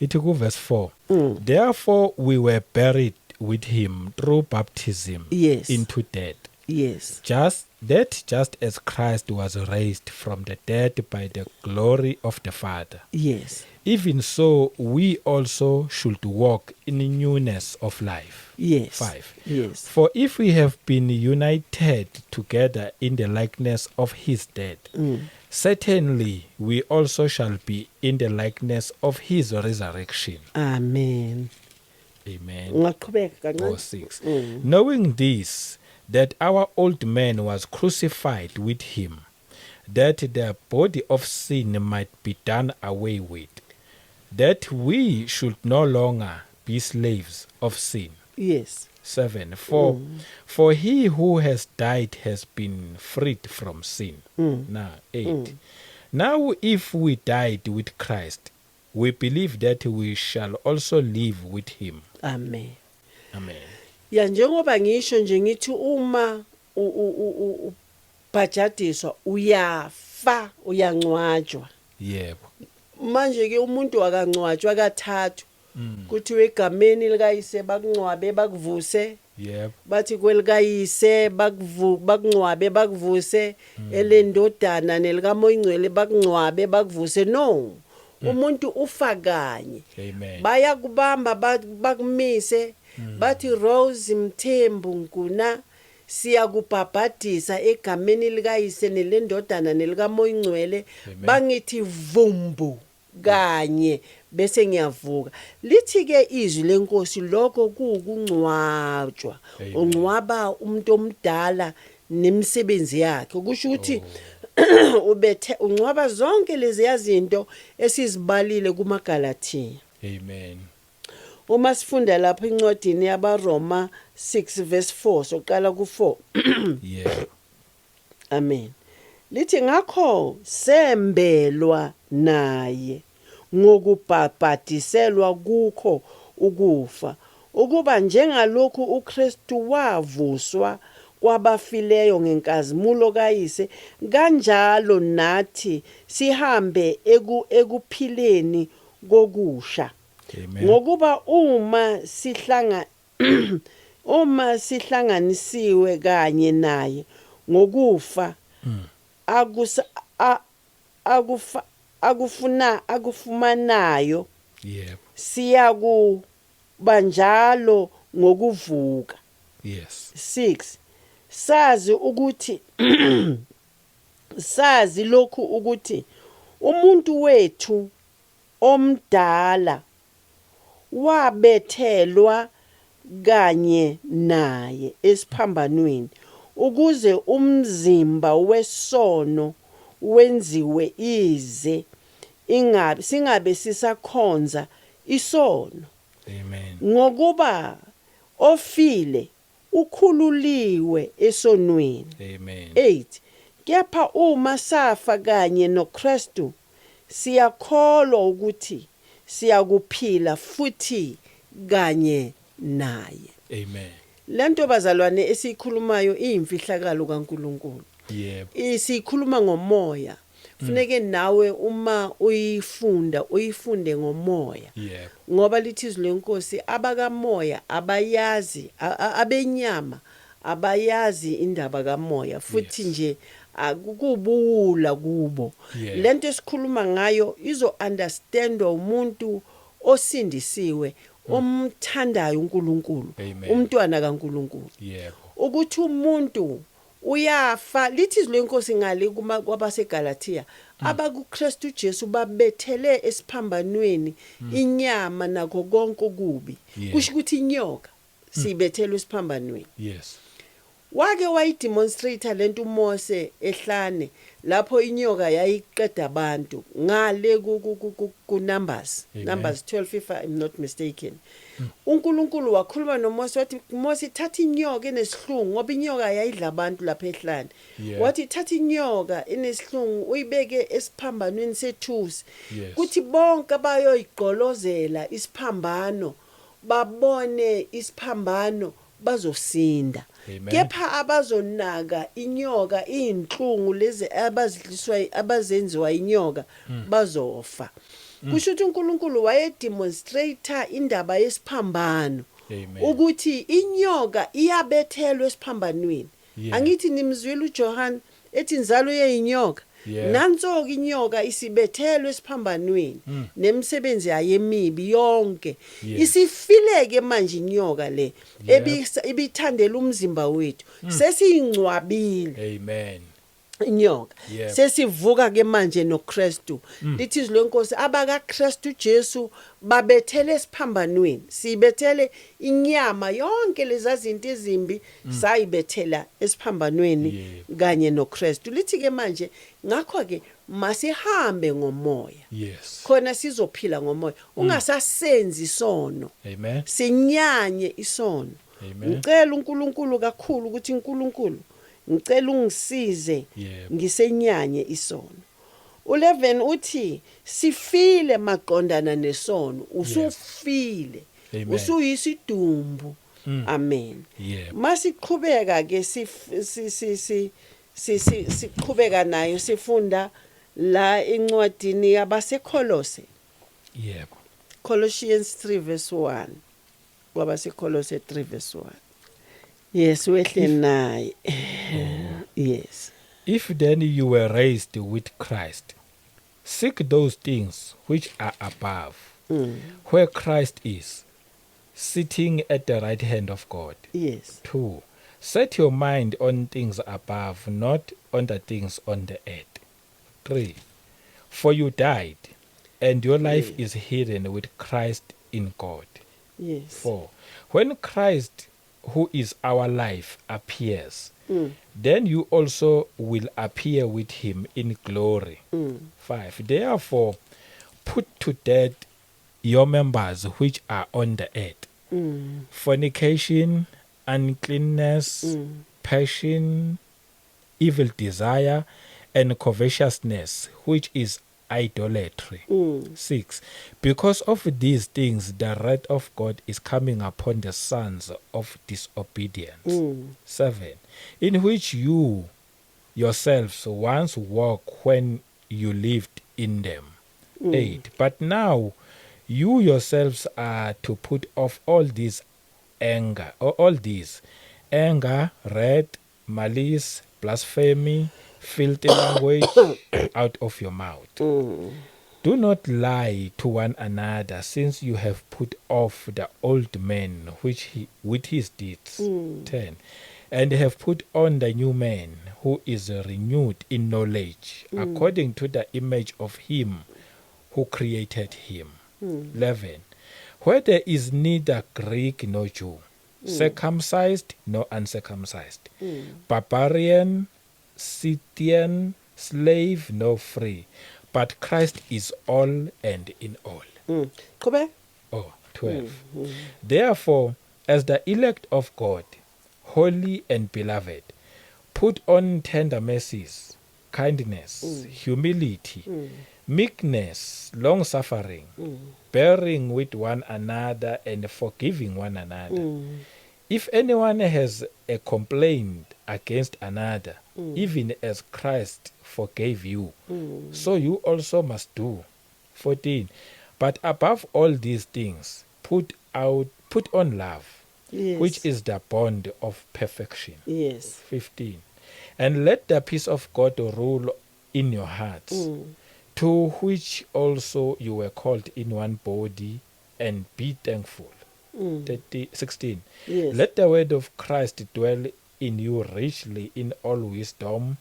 Ithi ku verse 4. Therefore we were buried with him through baptism into death. Just as Christ was raised from the dead by the glory of the Father. Even so we also should walk in newness of life. 5. For if we have been united together in the likeness of his death, certainly we also shall be in the likeness of his resurrection. Amen. Amen. Ungaqhubeka kancane. Or 6. Knowing this, that our old man was crucified with him, that the body of sin might be done away with, that we should no longer be slaves of sin. 7. For he who has died has been freed from sin. Now 8. Now if we died with Christ, we believe that we shall also live with him. Amen. Amen. Ya, njengoba ngisho nje ngithi uma ubhajadiswa uyafa, uyangcwatshwa. Manje ke umuntu akangcwatshwa kathathu. Kuthiwe egameni likayise bakungcwabe bakuvuse. Bathi kwelikayise bakungcwabe bakuvuse, elendodana nelikaMoya Ingcwele bakungcwabe bakuvuse. No. Umuntu ufa kanye. Amen. Bayakubamba bakumise bathi Rose Mthembu Nkuna siyakubhabhadisa egameni likayise nelendodana nelikaMoya Ingcwele. Amen. Bangithi vumbu kanye bese ngiyavuka. Lithi ke izwi lenkosi lokho kuwukungcwatshwa. Amen. Ungcwaba umuntu omdala nemisebenzi yakhe, kusho ukuthi ubethe ungcwaba zonke lezi yazinto esizibalile kumaGalathiya. Amen. Uma sifunda lapha incwadini yabaRoma 6 verse 4, soqala ku4. Amen. Lithi ngakho sembelwa naye ngokubhabhadiselwa kukho ukufa, ukuba njengalokhu uKristu wavuswa kwabafileyo ngenkazimulo kaYise, kanjalo nathi sihambe ekuphileni kokusha. Amen. Ngokuba uma sihlanganisiwe kanye naye ngokufa, akufumanayo, siyakuba njalo ngokuvuka. 6. Sazi ukuthi sazi lokhu ukuthi umuntu wethu omdala wabethelwa kanye naye esiphambanweni, ukuze umzimba wesono wenziwe ize, ingabe singabe sisakhonza isono. Amen. Ngokuba ofile ukhululiwe esonweni. Amen. 8. Kepha uma safa kanye noKristu, siyakholwa ukuthi siyakuphila futhi kanye naye. Amen. Lento bazalwane esikhulumayo iyimfihlakalo kaNkuluNkulu. Isikhuluma ngomoya. Funeke nawe uma uyifunda uyifunde ngomoya. Ngoba lithi izwi lenkosi abakamoya abayazi, abenyama abayazi indaba kamoya, futhi nje akukubuwula kubo. Lento esikhuluma ngayo izo understandwa umuntu osindisiwe, omthandayo uNkulunkulu, Amen. umntwana kaNkulunkulu. Ukuthi umuntu uyafa, lithi izwi lenkosi ngale kwabaseGalatia, abakuKristu Jesu babethele esiphambanweni inyama nakho konke okubi. Kusho ukuthi inyoka siyibethele esiphambanweni. Wake wayidemonstrate lento uMose ehlane, lapho inyoka yayiqeda abantu ngale ku Numbers. Amen. Numbers 12 if I'm not mistaken. uNkulunkulu wakhuluma noMose wathi, Mose, thatha inyoka enesihlungu, ngoba inyoka yayidla abantu lapha ehlane. Wathi thatha inyoka enesihlungu uyibeke esiphambanweni sethusi. Kuthi bonke abayoyigqolozela isiphambano babone isiphambano bazosinda. Amen. Kepha abazonaka inyoka, izinhlungu lezi abazidliswa, abazenziwa inyoka, bazofa. Kusho ukuthi uNkulunkulu wayedemonstrate indaba yesiphambano Amen. ukuthi inyoka iyabethelwa esiphambanweni. Angithi nimzwile uJohn ethi inzalo yeyinyoka? Nanso ke inyoka isibethelwe esiphambanweni nemisebenzi yayo emibi yonke. Isifileke manje inyoka le ebithandela umzimba wethu, sesiyingcwabile Amen. inyoka. Sesivuka ke manje noKristu. Lithi izwi lenkosi, abakaKristu Jesu babethele esiphambanweni. Sibethele inyama yonke, lezi zinto ezimbi sayibethela esiphambanweni kanye noKristu. Lithi ke manje, ngakho ke masihambe ngomoya khona sizophila ngomoya, ungasasenzi isono. Amen. Sinyanye isono. Amen. Ngicela uNkulunkulu kakhulu ukuthi, uNkulunkulu, ngicela ungisize ngisenyanye isono. U11 uthi sifile maqondana nesono, usufile. Amen. Usuyisidumbu. Amen. Masiqhubeka ke, si si si si siqhubeka nayo, sifunda la encwadini yabaseKolose. Colossians 3 verse 1, kwabaseKolose 3 verse 1. Yes, wehle naye. Yes. If then you were raised with Christ, seek those things which are above, where Christ is, sitting at the right hand of God. 2. Set your mind on things above, not on the things on the earth. 3. For you died, and your life is hidden with Christ in God. 4. When Christ, who is our life, appears, then you also will appear with him in glory. 5. Therefore, put to death your members which are on the earth: fornication, uncleanness, passion, evil desire, and covetousness, which is idolatry. 6. Because of these things, the wrath of God is coming upon the sons of disobedience. 7. In which you yourselves once walked when you lived in them. 8. But now you yourselves are to put off all this anger, or all these anger, wrath, malice, blasphemy, filthy language out of your mouth. Do not lie to one another, since you have put off the old man which he, with his deeds. 10. And have put on the new man, who is renewed in knowledge, according to the image of him who created him. 11. Where there is neither Greek nor Jew, circumcised nor uncircumcised, barbarian, Scythian, slave nor free, but Christ is all and in all. Qhubeka. Oh, 12. Therefore, as the elect of God, holy and beloved, put on tender mercies, kindness, humility, meekness, long suffering, bearing with one another and forgiving one another. If anyone has a complaint against another, even as Christ forgave you, so you also must do. 14. But above all these things, put on love, which is the bond of perfection. 15. And let the peace of God rule in your hearts, to which also you were called in one body, and be thankful. 30, 16. Let the word of Christ dwell in you richly in all wisdom,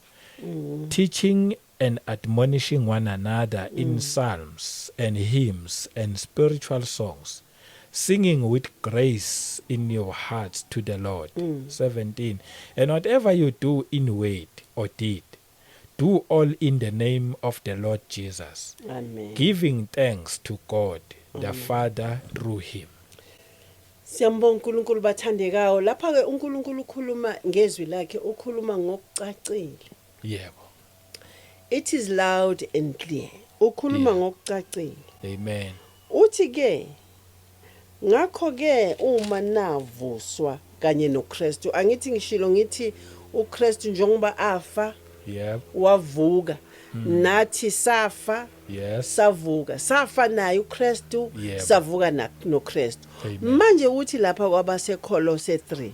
teaching and admonishing one another in psalms and hymns and spiritual songs, singing with grace in your hearts to the Lord. 17. And whatever you do in word or deed, do all in the name of the Lord Jesus, Amen. Giving thanks to God the Father through him. Siyambonga uNkulunkulu, bathandekayo. Lapha ke uNkulunkulu ukhuluma ngezwi lakhe, ukhuluma ngokucacile. It is loud and clear. Ukhuluma ngokucacile. Amen. Uthi ke, ngakho ke uma navuswa kanye noKristu. Angithi ngishilo ngithi uKristu njengoba afa, wavuka, nathi safa, savuka, safa naye uKristu, savuka noKristu. Manje uthi lapha kwabaseKolose 3,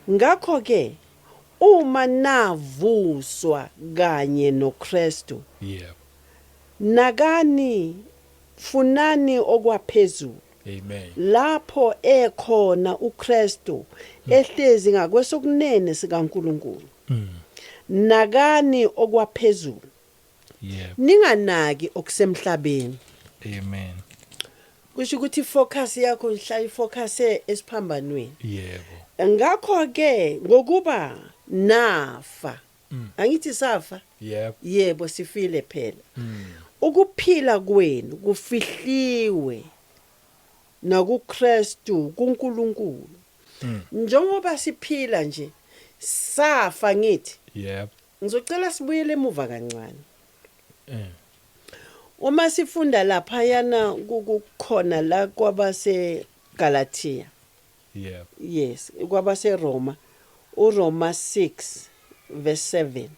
ngakho ke uma navuswa kanye noKristu, nakani, funani okwaphezulu, lapho ekhona uKristu ehlezi ngakwesokunene sikaNkuluNkulu. Nakani okwaphezulu, ninganaki okusemhlabeni. Amen. Kusho ukuthi ifocus yakho ihlala ifocus esiphambanweni. Ngakho ke ngokuba nafa, angithi safa? Yebo. Yebo, sifile phela. Ukuphila kwenu kufihliwe nakuKristu kuNkulunkulu. Njengoba siphila nje, safa ngithi. Ngizocela sibuyele emuva kancane. Uma sifunda lapha yana kukhona la kwabase Galatia. Yes, kwabase Roma. uRoma 6 verse 7.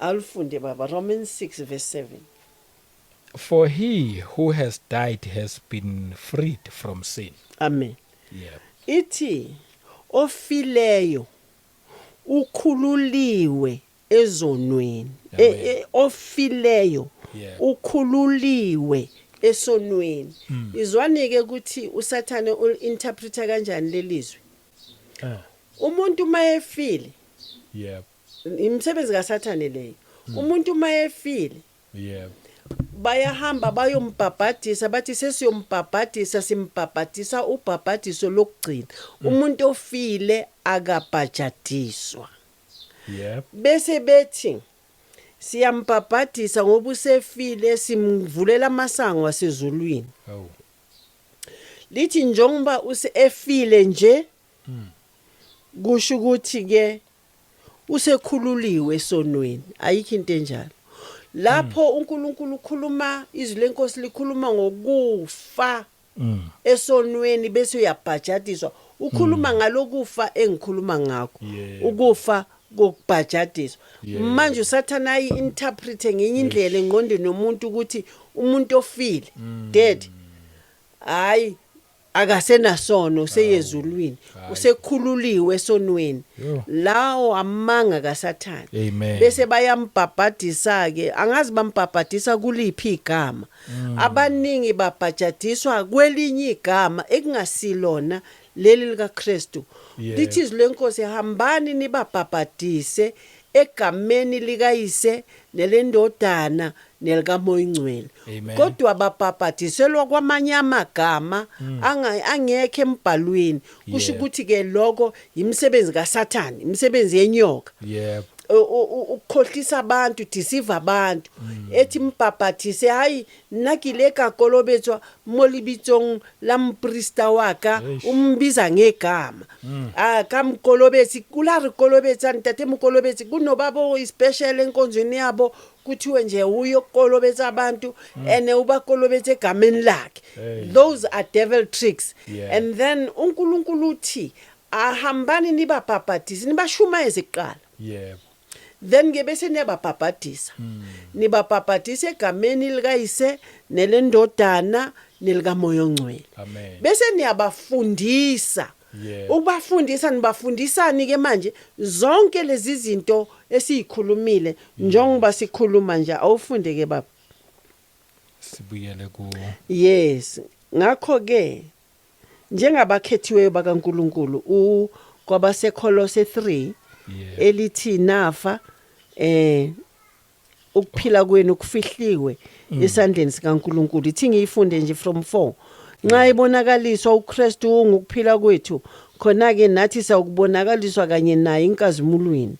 Alufunde baba, Romans 6 verse 7. For he who has died has been freed from sin. Amen. Ithi ofileyo ukhululiwe ezonweni. Amen. Ofileyo ukhululiwe esonweni. Izwani ke ukuthi uSathane uinterpreta kanjani lelizwi. Umuntu mayefile, imisebenzi kaSathane leyo. Umuntu mayefile, bayahamba bayombhabhadisa, bathi sesiyombhabhadisa, simbhabhadisa ubhabhadiso lokugcina. Umuntu ofile akabhajadiswa. Bese bethi siyambhabhadisa ngoba usefile, simvulela amasango asezulwini. Oh. Lithi njengoba usefile nje, kusho ukuthi ke usekhululiwe esonweni. Ayikho into enjalo. Lapho uNkulunkulu ukhuluma, izwi lenkosi likhuluma ngokufa esonweni bese uyabhajadiswa. Ukhuluma ngalokufa engikhuluma ngakho, ukufa kokubhajadiswa. Manje uSathana ayi interprete ngenye indlela engqondweni yomuntu ukuthi umuntu ofile, dead, hayi, akasenasono, useyezulwini, usekhululiwe esonweni. Yo. Lawo amanga kaSathane. Amen. Bese bayambhabhadisa ke, angazi bambhabhadisa kuliphi igama. Abaningi babhajadiswa kwelinye igama ekungasilona leli likaKristu. Lithi izwi lenkosi, hambani nibabhabhadise egameni likaYise nelendodana nelikaMoya Ingcwele. Amen. Kodwa babhabhadiselwa kwamanye amagama angekho embhalweni. Kusho ukuthi ke lokho imisebenzi kaSathane, imisebenzi yenyoka. Ukukhohlisa abantu, deceive abantu. Ethi mbhabhadise, hayi nna ke ile ka kolobetswa mo lebitsong la moprista wa ka, umbiza ngegama. Ah, ka mkolobetsi, kula re kolobetsa ntate mokolobetsi, kunobaba oyispecial enkonzweni yabo, kuthiwe nje uyokolobetsa abantu ene ubakolobetsa egameni lakhe. Hey. Those are devil tricks. And then uNkulunkulu uthi ahambani nibabhabhadise, nibashumayeze kuqala. Then ke bese niyababhabhadisa, nibabhabhadisa egameni likaYise nelendodana nelikaMoya oNgcwele. Amen. Bese niyabafundisa. Ukubafundisa, nibafundisani ke manje zonke lezi zinto esizikhulumile njengoba sikhuluma nje? Awufunde ke baba. Sibuyele ku Yes, ngakho ke njengabakhethiweyo bakaNkuluNkulu, u kwabaseKolose 3, elithi nafa, ukuphila kwenu kufihliwe esandleni sikaNkuluNkulu. Ithi ngiyifunde nje from 4. Nxa ibonakaliswa uKristu ungukuphila kwethu, khona ke nathi sawukubonakaliswa kanye naye inkazimulweni.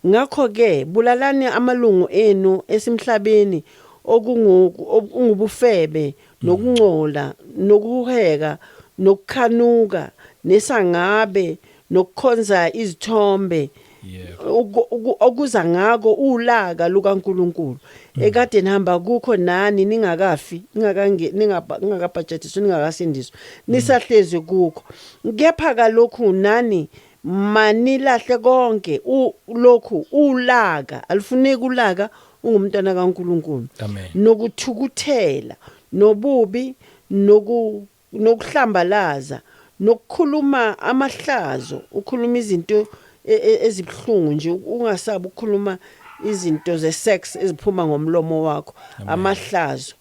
Ngakho ke bulalani amalungu enu esimhlabeni, okungubufebe nokungcola nokuheka nokukhanuka nesangabe nokukhonza izithombe. Okuza ngako ulaka lukaNkuluNkulu ekade nihamba kukho nani ningakafi, ningakange, ningakabhajadiswa, ningakasindiswa, nisahlezi kukho. Kepha kalokhu nani manilahle konke lokhu ulaka. Alufuneki ulaka, ungumntwana kaNkuluNkulu. Amen. Nokuthukuthela, nobubi, nokuhlambalaza, nokukhuluma amahlazo, ukhuluma izinto ezibhlungu nje, ungasabi ukukhuluma izinto ze-sex eziphuma ngomlomo wakho, amahlazo,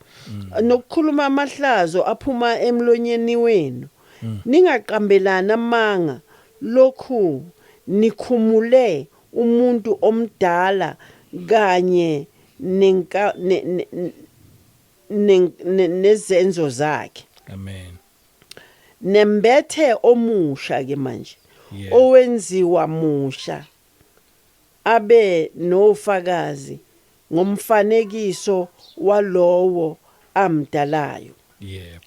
nokukhuluma amahlazo aphuma emlonyeni wenu. Ningaqambelani amanga, lokhu nikhumule umuntu omdala kanye nenka nezenzo zakhe. Amen. Nembethe omusha ke manje, owenziwa musha abe nofakazi ngomfanekiso walowo amdalayo.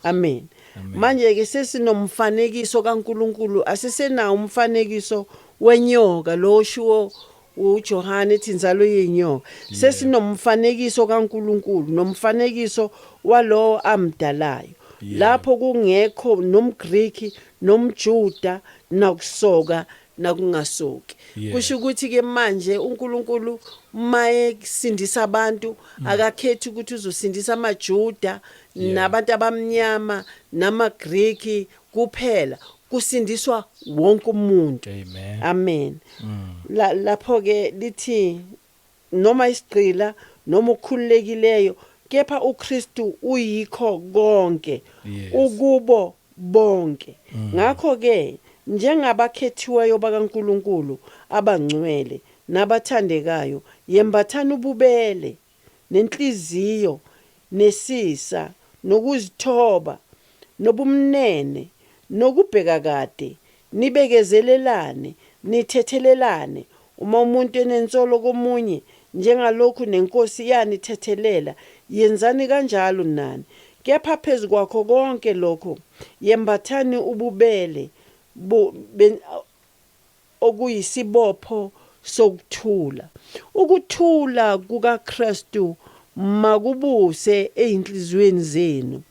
Amen. Amen. Manje ke sesinomfanekiso kaNkuluNkulu, asisenawo umfanekiso wenyoka lo oshiwo uJohane ethi inzalo yenyoka. Sesinomfanekiso kaNkuluNkulu nomfanekiso walowo amdalayo, lapho kungekho nomGriki nomJuda, nakusoka nakungasoki. Kusho ukuthi ke manje uNkulunkulu maye kusindisa abantu, akakhethi ukuthi uzosindisa amaJuda nabantu abamnyama namaGriki kuphela, kusindiswa wonke umuntu. Amen. Amen. Lapho ke lithi noma isigqila noma ukukhululekileyo, kepha uKristu uyikho konke ukubo bonke. Ngakho ke njengabakhethiweyo bakaNkuluNkulu, abangcwele nabathandekayo, yembathani ububele nenhliziyo nesisa nokuzithoba nobumnene nokubheka kade, nibekezelelane, nithethelelane uma umuntu enensolo komunye, njengalokhu nenkosi yanithethelela, yenzani kanjalo nani. Kepha phezu kwakho konke lokho yembathani ububele okuyisibopho sokuthula. Ukuthula kukaKristu makubuse ezinhliziyweni zenu,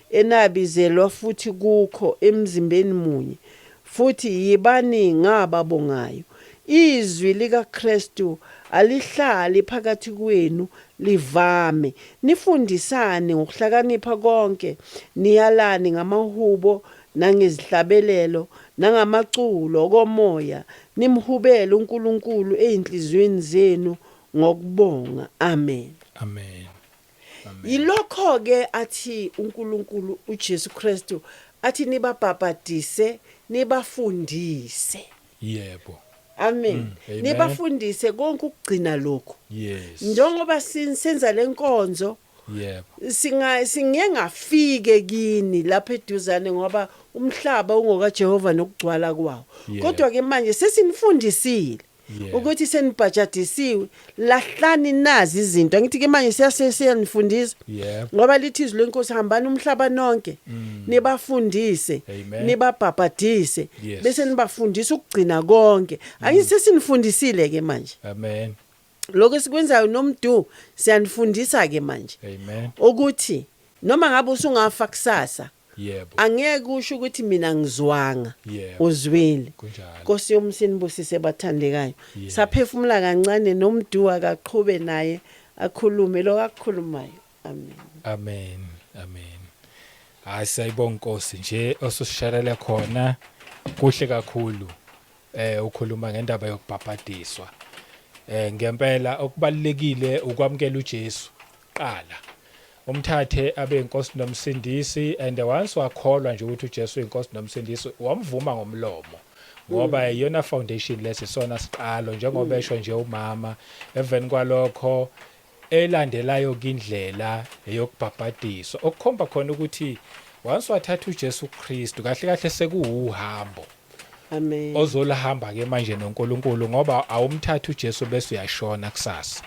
enabizelwa futhi kukho emzimbeni munye, futhi yibani ngababongayo. Izwi likaKristu alihlali phakathi kwenu livame, nifundisane ngokuhlakanipha konke, niyalane ngamahubo nangezihlabelelo nangamaculo komoya, nimhubele uNkulunkulu ezinhliziyweni zenu ngokubonga. Amen. Amen. Yilokho ke athi uNkulunkulu uJesu Kristu athi nibabhabhadise, nibafundise. Amen. Amen. Nibafundise konke ukugcina lokho. Njengoba senza lenkonzo, singengafike kini lapha eduzane, ngoba umhlaba ungoka Jehova nokugcwala kwawo. Kodwa ke manje sesinifundisile ukuthi senibhajadisiwe, lahlani nazi izinto. Angithi ke manje siyanifundisa, ngoba lithi izwi lenkosi, hambani umhlaba nonke, nibafundise, Amen. nibabhabhadise, bese nibafundisa ukugcina konke. Angithi sesinifundisile ke manje. Amen. Lokho esikwenzayo nomdu, siyanifundisa ke manje Amen. ukuthi noma ngabe usungafa kusasa, angeke usho ukuthi mina ngizwanga. Uzwile. Kunjalo. Nkosi yomsinibusise bathandekayo. Saphefumula kancane, nomdu akaqhube naye akhulume lo akukhulumayo. Amen. Amen. Amen. Hayi, siyayibonga Nkosi nje osusisharele khona kuhle kakhulu. Ukhuluma ngendaba yokubhabhadiswa. Ngempela okubalekile ukwamukela uJesu qala. Umthathe abe inkosi nomsindisi, and once wakholwa nje ukuthi uJesu uyinkosi nomsindisi, wamvuma ngomlomo, ngoba iyona foundation, lesi sona siqalo, njengoba esho nje umama. Even kwalokho elandelayo kindlela eyokubhabhadiswa, okukhomba khona ukuthi once wathatha uJesu Kristu, kahle kahle sekuwuhambo Amen. ozolihamba ke manje noNkulunkulu, ngoba awumthatha uJesu bese uyashona kusasa.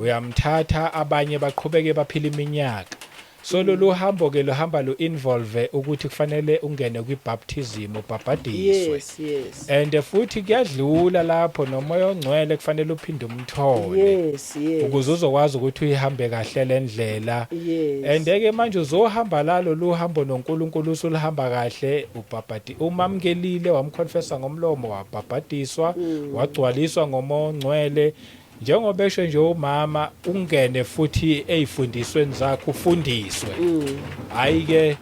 Uyamthatha, abanye baqhubeke baphila iminyaka. So lolu hambo ke luhamba lu involve ukuthi kufanele ungene kwi baptism, ubhabhadiswe. Yes, yes. And futhi kuyadlula lapho nomoya ongcwele kufanele uphinde umthole. Yes. Ukuze uzokwazi ukuthi uyihambe kahle lendlela. Yes. And ke manje uzohamba lalo luhambo noNkulunkulu, usulihamba kahle, ubhabhadi, umamkelile, wamconfessa ngomlomo, wabhabhadiswa, wagcwaliswa ngomoya ongcwele, njengoba esho nje umama, ungene futhi ezifundisweni zakho, ufundiswe. Hayi ke,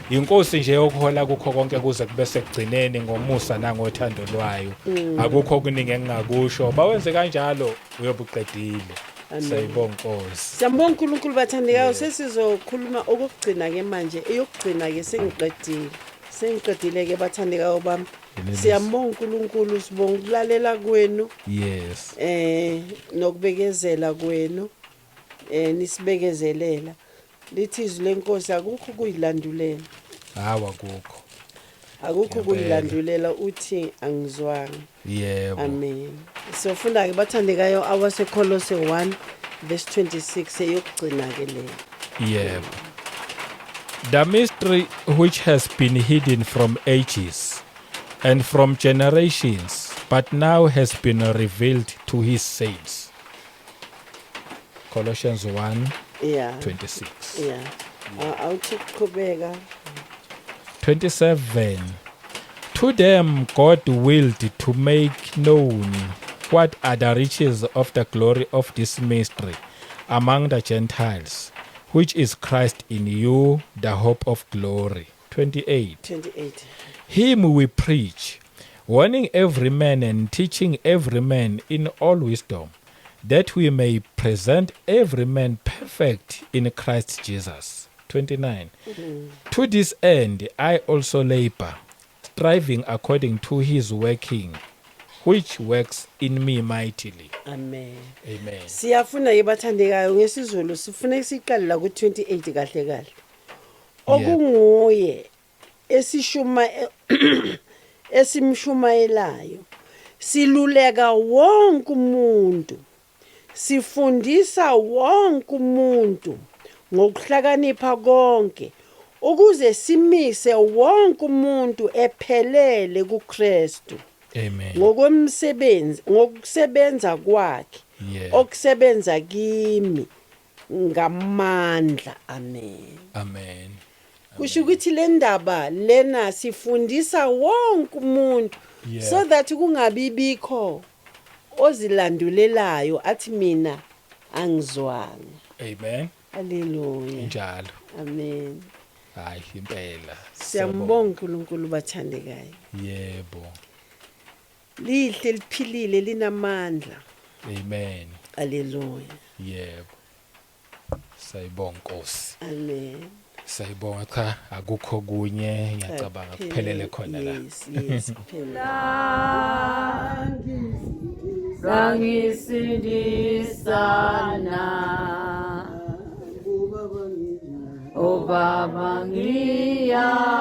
inkosi nje yokuhola kukho konke kuze kube sekugcineni ngomusa nangothando lwayo. Akukho okuningi engingakusho. Bawenze kanjalo, uyobuqedile. Sayibonga Nkosi. Siyambonga uNkulunkulu, bathandekayo. Sesizokhuluma okokugcina ke manje, eyokugcina ke, sengiqedile. Sengiqedile ke, bathandekayo bami. Yelelisa. Siyambonga uNkulunkulu, sibonga ukulalela kwenu. Nokubekezela kwenu. Nisibekezelela. Lithi izwi lenkosi, akukho kuyilandulela. Hawa, kukho. Akukho Ngempela. kuyilandulela uthi angizwanga. Amen. Sofunda ke, bathandekayo, awaseKolose 1 verse 26, eyokugcina ke leyo. Yebo. The mystery which has been hidden from ages and from generations, but now has been revealed to his saints. Colossians 1 26. Yeah. Awuthi kuqhubeka. 27. To them God willed to make known what are the riches of the glory of this mystery among the Gentiles, which is Christ in you, the hope of glory. 28. 28. Him we preach, warning every man and teaching every man in all wisdom, that we may present every man perfect in Christ Jesus. 29. To this end I also labor, striving according to his working, which works in me mightily. Amen. Amen. Siyafuna ke, bathandekayo, ngesiZulu sifuna siqale la ku28 kahle kahle. Okunguye esishuma esimshumayelayo. Siluleka wonke umuntu. Sifundisa wonke umuntu ngokuhlakanipha konke ukuze simise wonke umuntu ephelele kuKristu. Amen. Ngokwemsebenzi, ngokusebenza kwakhe okusebenza kimi ngamandla. Amen. Amen. Kusho ukuthi le ndaba lena sifundisa wonke umuntu so that kungabi bikho ozilandulelayo athi mina angizwanga. Amen. Haleluya. Njalo. Amen. Hayi impela. Siyambonga uNkulunkulu, bathandekayo. Lihle, liphilile, linamandla. Amen. Haleluya. Yebo. Sayibonga Nkosi. Amen. Sayibonga, cha, akukho kunye, ngiyacabanga kuphelele khona la. Yes, kuphelele. Langisindisa na O Baba, ngiyabonga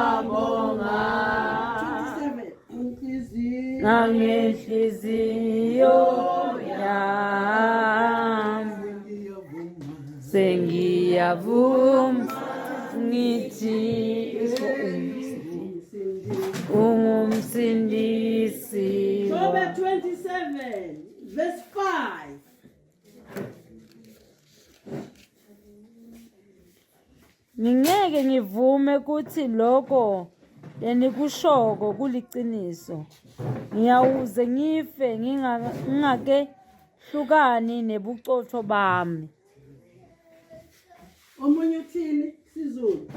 nangenhliziyo yami, sengiyavuma ngithi ungumsindisi. Job 27 verse 5. Ngingeke ngivume ukuthi lokho lenikushoko kuliciniso. Ngiyawuze ngife ngingakehlukani nebucotho bami. Omunye uthini, siZulu?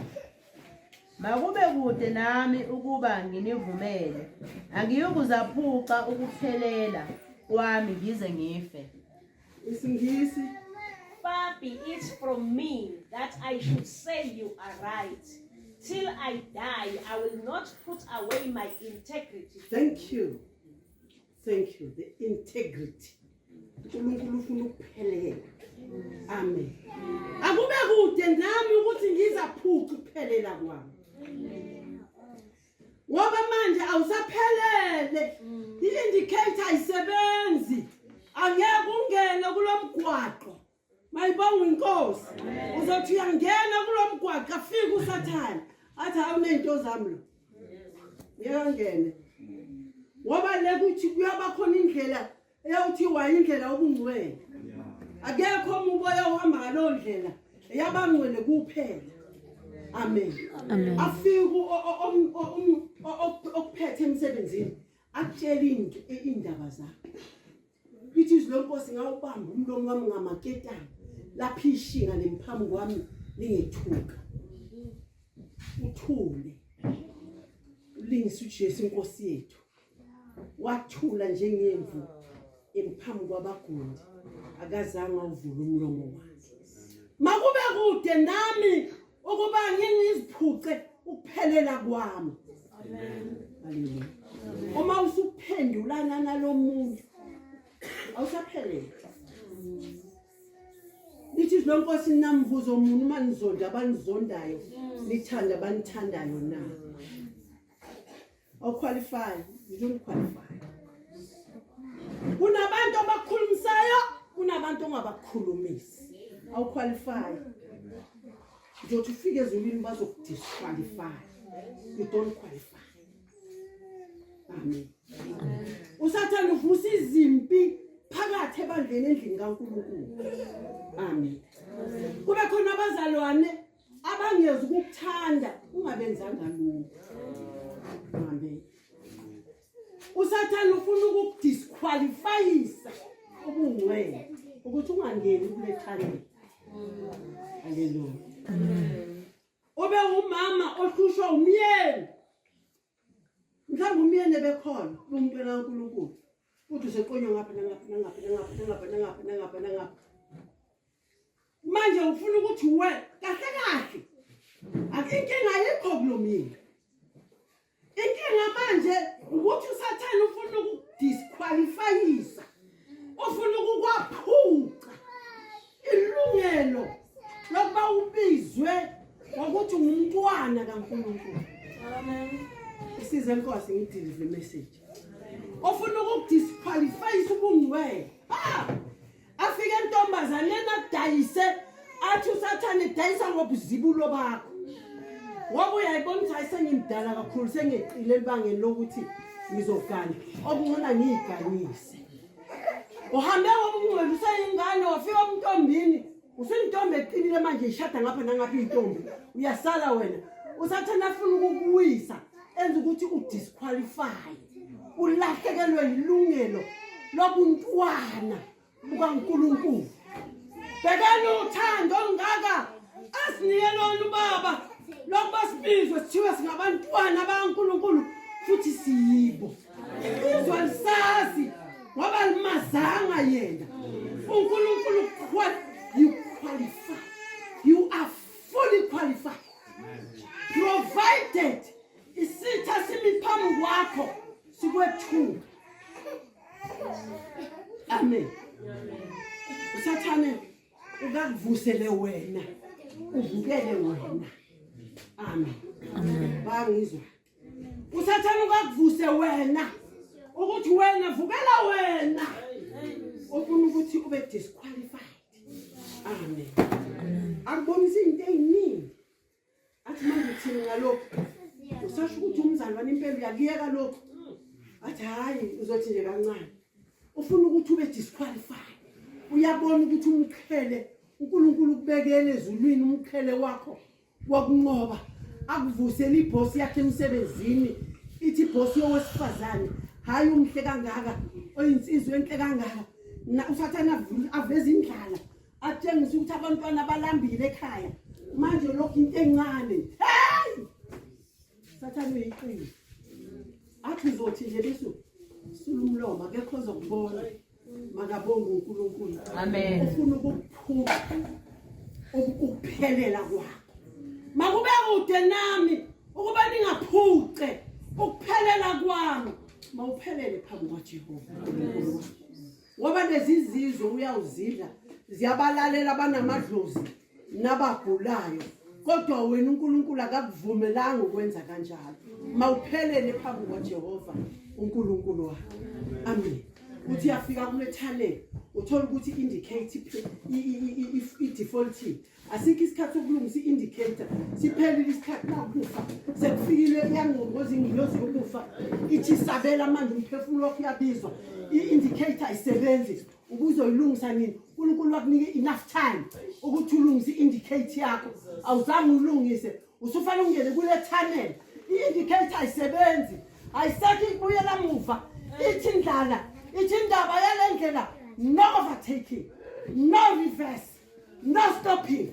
Makube kude nami ukuba nginivumele. Angiyukuzaphuca ukuphelela kwami ngize ngife. IsiNgisi. Far be it from me that I should say you are right. Till I die, I will not put away my integrity. Thank you. Thank you. The integrity. uNkulunkulu ufuna ukuphelela. Amen. Akube kude nami ukuthi ngizaphuca ukuphelela kwami. Ngoba manje awusaphelele. I-indicator ayisebenzi. Angeke ungene kulomgwaqo. Mayibonga inkosi. Uzothi uyangena kulomgwaqo afike uSathane athi awunento zami lo. Ngeke angene. Ngoba le kuthi kuyaba khona indlela eyawuthiwa indlela yobungcwele. Akekho omubi oyawuhamba ngaleyo ndlela eyabangcwele kuphela. Amen. Afike okuphethe emsebenzini akutshela into indaba zakhe. Lithi izwi lenkosi ngawubamba umlomo wami ngamaketanga lapho ishinga nemphambi kwami lingethuka. Uthule. Ulingise uJesu inkosi yethu. Wathula njengemvu emphambi kwabagundi akazange awuvule umlomo wakhe. Makube kude nami ukuba ngingiziphuce ukuphelela kwami. Amen. Uma usuphendulana nalomuntu awusaphelele. Lithi izwi lenkosi namvuzo muni uma nizonda abanizondayo nithanda abanithandayo na. Awuqualify, you don't qualify. Kunabantu abakhulumisayo, kunabantu ongabakhulumisi. Awuqualify. Uzothi ufike ezulwini bazokudisqualify. You don't qualify. Amen. Usathane uvusa izimpi phakathi ebandleni endlini kaNkulunkulu. Amen. Kube khona abazalwane abangezi ukukuthanda ungabenzanga lutho. Amen. Usathane ufuna ukukudisqualifyisa ubungcwele ukuthi ungangeni kule channel. Haleluya. Ube umama ohlushwa umyeni. Mhlawumbe umyeni ebekhona umntwana kaNkulunkulu. Uthi useqonywa ngapha nangapha nangapha nangapha nangapha nangapha nangapha nangapha. Manje ufuna ukuthi we kahle kahle. Akinkinga ayikho kulomyeni. Inkinga manje ukuthi uSathane ufuna ukudisqualifyisa. Ufuna ukukwaphuca ilungelo lokuba ubizwe ngokuthi ungumntwana kaNkulunkulu. Amen. Isize inkosi ngideliver message. Ofuna ukukudisqualifyisa ubungcwele. Ah! Afike entombazaneni akudayise athi usathane dayisa ngobuzibulo bakho. Ngoba uyayibona ukuthi hayi sengimdala kakhulu sengeqile elibangeni lokuthi ngizogana. Okungcono ngiyiganise. Uhambe ngobungcwele useyingane wafika umntombini usuyintombi eqinile manje ishada ngapha nangapha intombi uyasala wena usathane afuna ukukuwisa enza ukuthi udisqualify ulahlekelwe yilungelo lobuntwana bukaNkulunkulu bhekani uthando olungaka asinike lona ubaba lokuba sibizwe sithiwe singabantwana bakaNkulunkulu futhi siyibo izwe lisazi ngoba limazanga yena uNkulunkulu you qualify you are fully qualified provided isitha simi phambi kwakho sikwethuka amen usathane ukakuvusele wena uvukele wena amen bayangizwa usathane ukakuvuse wena ukuthi wena vukela wena ofuna ukuthi ube disqualified amen akubonisa into eziningi athi manje uthini ngalokhu usasho ukuthi umzalwane impela uyakuyeka lokhu athi hayi uzothi nje kancane ufuna ukuthi ube disqualified uyabona ukuthi umqhele uNkulunkulu ukubekele ezulwini umqhele wakho wakunqoba akuvusele ibhosi yakhe emsebenzini ithi ibhosi yowesifazane hayi umhle kangaka oyinsizwa enhle kangaka usathane aveza indlala atshengisa ukuthi abantwana balambile ekhaya manje lokhu into encane hey sathane uyiqili athi uzothi nje besu sula umlomo akekho ozokubona makabonge uNkulunkulu amen ufuna ukukuphuca ukuphelela kwakho makube kude nami ukuba ningaphuce ukuphelela kwami mawuphelele phambi kwaJehova uNkulunkulu ngoba lezi zizwe uyawuzidla ziyabalalela abanamadlozi nabagulayo kodwa wena uNkulunkulu akakuvumelanga ukwenza kanjalo mawuphelele phambi kwaJehova uNkulunkulu wakho amen. Uthi uyafika kule tunnel uthola ukuthi indicate i-defaulting asikho isikhathi sokulungisa i-indicator siphelile isikhathi nakufa sekufikile iyangqongoza ingilozi yokufa ithi sabela manje umphefumulo wakho uyabizwa i-indicator ayisebenzi ubuzoyilungisa nini uNkulunkulu wakunike enough time ukuthi ulungise i-indicator yakho awuzange ulungise usufanele ungene kule tunnel i-indicator ayisebenzi ayisekho ibuyela muva ithi indlala ithi indaba yale ndlela no overtaking no reverse no stopping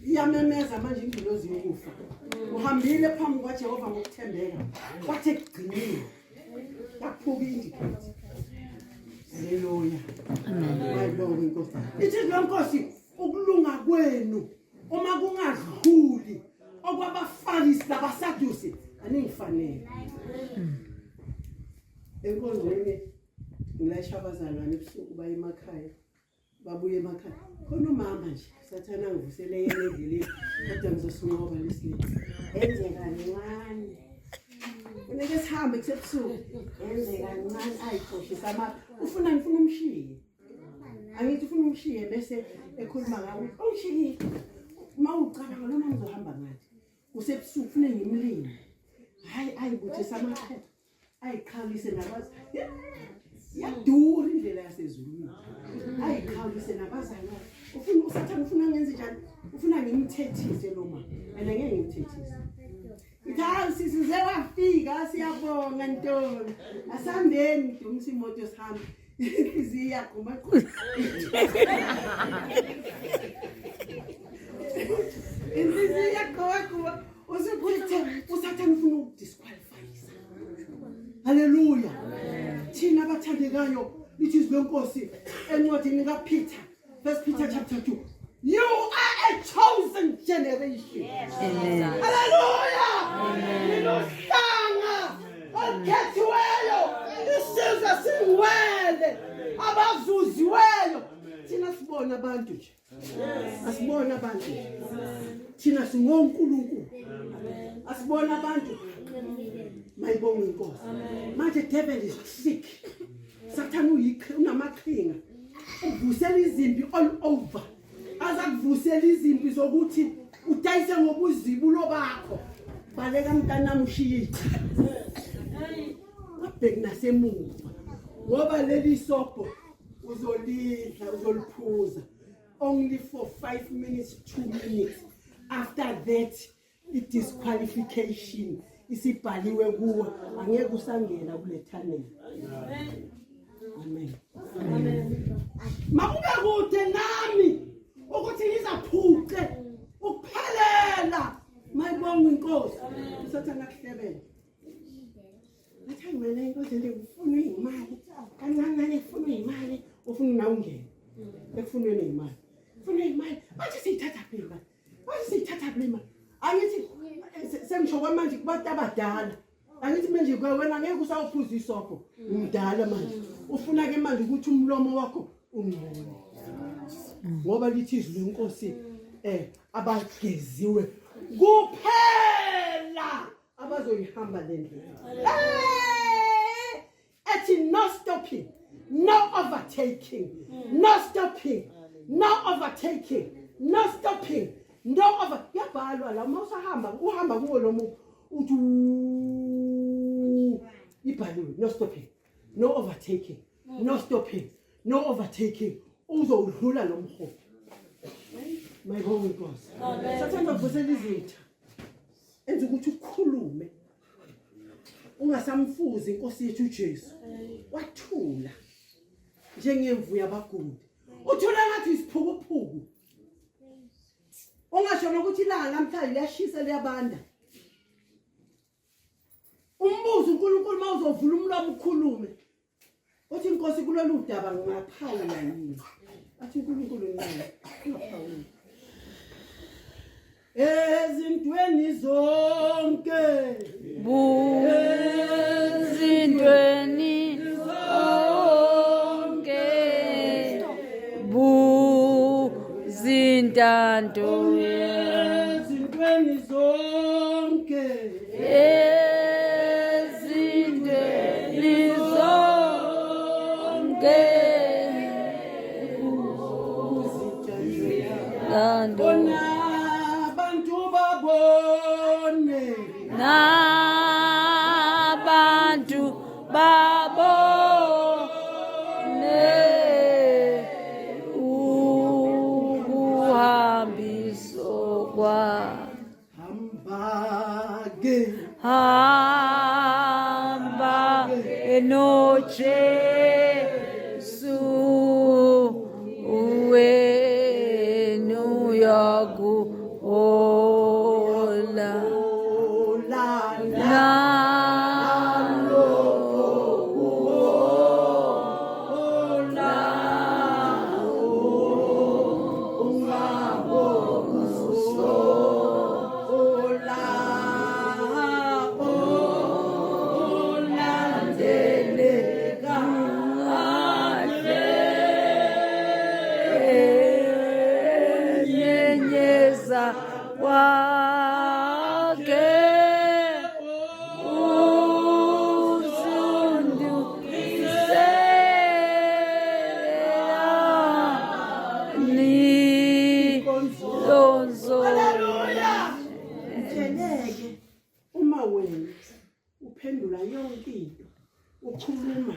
iyamemeza manje ingilozi yokufa uhambile phambi kwaJehova ngokuthembeka kwathi ekugcineni yaphuka indicator haleluya amen mayibonge inkosi ithi lo nkosi ukulunga kwenu uma kungadluli okwabafarisi nabasadusi aningifanele enkonzweni ngilayisha abazalwane ebusuku baye emakhaya babuye emakhaya khona umama nje sathana angivusele yena endleleni kodwa ngizosinqoba lesilimo enze kancane funeke sihambe kusebusuku enze kancane ayikhohlisa ama ufuna ngifuna umshiye angithi ufuna umshiye bese ekhuluma ngawe ungishiyile uma ucabanga noma ngizohamba ngathi kusebusuku fune ngimlime hayi ayibuthisa amaxheba ayiqhawulise nabazi yadura indlela yasezulwini ayiqhawulise nabazalwane ufuna usathane ufuna ngenze njani ufuna ngimthethise lo ma and ngeke ngimthethise ithi hawu sisi uze wafika siyabonga ntombi asambeni dumisa imoto sihambe inhliziyo iyaqhuma inhliziyo iyaqhuma usuphethe usathane ufuna ukudisqualifyisa haleluya thina abathandekayo lithi izwi lenkosi encwadini kaPeter First Peter chapter 2 You are a chosen generation. Yes. Amen. Hallelujah. Niluhlanga olukhethiweyo isizwe singcwele abazuziweyo. Thina sibona abantu nje. Asibona abantu. Thina singoNkulunkulu. Asibona abantu. Mayibonge inkosi. Manje devil is sick. Sathane uyikhe unamaqhinga. Uvusela izimpi all over. Azakuvusela izimpi zokuthi udayise ngobuzibulo bakho. Baleka mntanami ushiye. Wabheki nasemuva. Ngoba leli sobho uzolidla uzoliphuza only for 5 minutes 2 minutes after that i-disqualification isibhaliwe kuwe angeke usangena kule tunnel amen makube kude nami ukuthi ngizaphuce ukuphelela mayibonga inkosi usathana kuhlebele Ngathi hayi mina inkosi nje ufuna imali. Kancane kancane ufuna imali, ufuna nawe ungene. Ekufunweni imali. Ufuna imali. Manje siyithatha phi imali? Manje siyithatha phi imali? Angithi sengisho kwamanje kubantu abadala. Angithi manje wena ngeke usawuphuza isobho. Umdala manje. Ufuna ke manje ukuthi umlomo wakho ungcono. Ngoba lithi izwi lenkosi eh abageziwe kuphela abazoyihamba le ndlela ethi no stopping no overtaking no stopping no overtaking no stopping no over yabhalwa la uma usahamba uhamba kuwo lo muntu uthi ibhaliwe no stopping no overtaking no stopping no overtaking uzowudlula lo mhophi my holy Nkosi sathanda kuvusela izitha enza ukuthi ukhulume ungasamfuzi inkosi yethu uJesu wathula njengemvu yabagundi uthula ngathi isiphukuphuku ungasho nokuthi ilanga namhlanje liyashisa liyabanda umbuzo uNkulunkulu mawuzovula umlomo ukhulume Uthi inkosi kulolu daba ngingaphawula yini? Athi uNkulunkulu nqola ungaphawuli. Ezintweni zonke Buzintweni zonke buzintando ezintweni zonke ezintweni zonke Thando Bona abantu babone. Nabantu babone ukuhambiso kwa Hamba ke. Hamba enoJesu wenu uyakuhola nyenyeza kwakhe usundu ni lonzo. Haleluya. Mtsheleke uma wena uphendula yonke into ukhuluma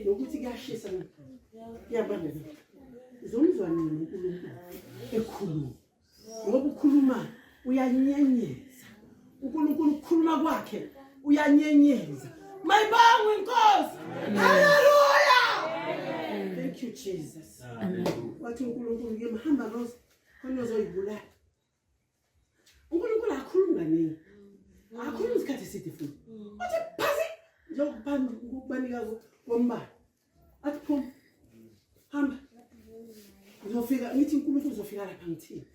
nokuthi kuyashisa na kuyabanda na uzomzwa nini uNkulunkulu ekhuluma ngoba ukhuluma uyanyenyeza uNkulunkulu ukukhuluma kwakhe uyanyenyeza mayibongwe inkosi haleluya thank you Jesus wathi uNkulunkulu kimi hamba Rose khona uzoyibulala uNkulunkulu akhulumi kaningi akhulumi isikhathi eside futhi uthi phasi njengokubanika kombala athi phuma hamba uzofika ngithi uNkulunkulu uzofika lapha ngithini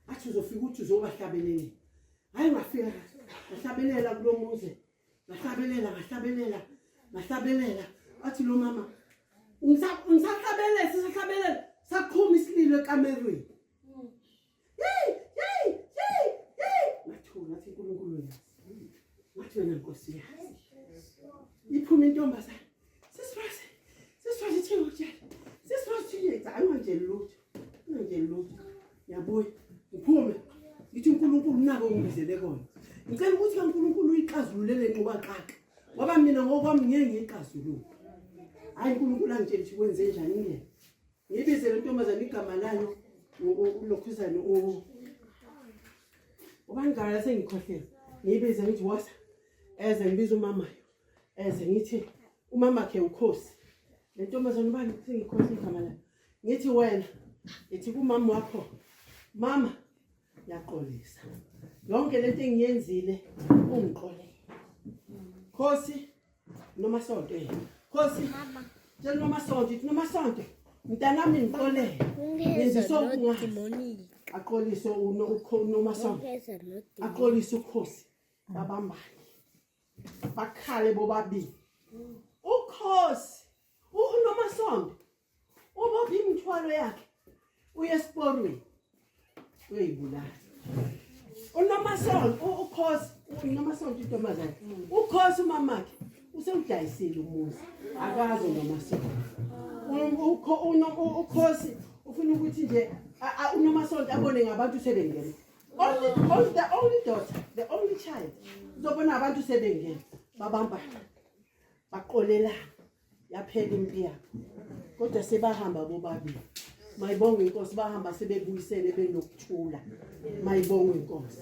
athi uzofika uthi uzobahlabelele hayi ngafika ngahlabelela kulo muzi ngahlabelela ngahlabelela ngahlabelela athi lo mama ngisahlabelela sisahlabelela saqhuma isililo ekamerweni yeyi yeyi yeyi yeyi ngathula ngathi uNkulunkulu uyazi ngathi wena nkosi uyazi iphume intombazane sisifase sisifase ithini ngokutshela sisifase ithini cha angangitsheli lutho angangitsheli lutho ngiyabuya ngiphume ngithi uNkulunkulu nako ungibizele kona ngicela ukuthi kaNkulunkulu uyixazulule le nqubaxaxa ngoba mina ngokwami ngeke ngiyixazulule hayi uNkulunkulu angitshela ukuthi kwenze njani ngeke ngibize le ntombazane igama layo ulokhuzane ubani igama layo sengikhohlele ngiyibize ngithi wosa eze ngibiza umamayo eze ngithi umamakhe ukhosi le ntombazane ubani sengikhohle igama layo ngithi wena ngithi kumama wakho mama yaxolisa yonke lento engiyenzile ungixolele khosi noma sonto yena khosi tshela noma sonto ithi noma sonto mntanami ngixolele ngenziswa ukungazi axolise noma sonto axolise ukhosi babambane bakhale bobabili ukhosi unomasonto ubopha imithwalo yakhe uye esiporweni uyoyibulala unomasonto ukhosi unomasonto intombazane ukhosi umamakhe usewudayisile umuzi akazi unomasonto ukhosi ufuna ukuthi nje unomasonto abone ngabantu sebengena only, only, the only daughter the only child uzobona abantu sebengena babambana baqolelana yaphela impi yabo kodwa sebahamba bobabili mayibongwe inkosi bahamba sebebuyisene benokuthula mayibongwe inkosi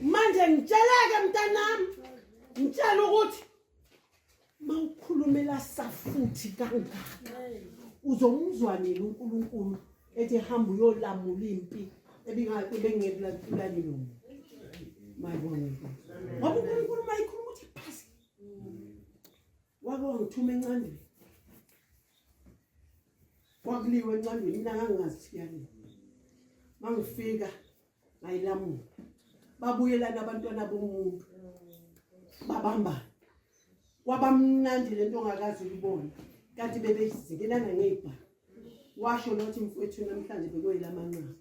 manje ngitsheleke mntanami ngitshela ukuthi mawukhulumela safuthi kangaka uzomuzwa nini uNkulunkulu ethi hamba uyolamula impi ebingekulakulani lo muntu mayibongwe inkosi ngoba uNkulunkulu mayikhuluma uthi phasi Wake wangithuma encandweni. Kwakuliwe encandweni mina ngangingazi ukuthi kuyaliwa. Mangifika ngayilamula. Babuyelana abantwana bomuntu. Babambana. Kwabamnandi lento ongakaze uyibone. Kanti bebezikelana ngey'bhamu. Washo nothi mfowethu namhlanje bekuyilamanqamu.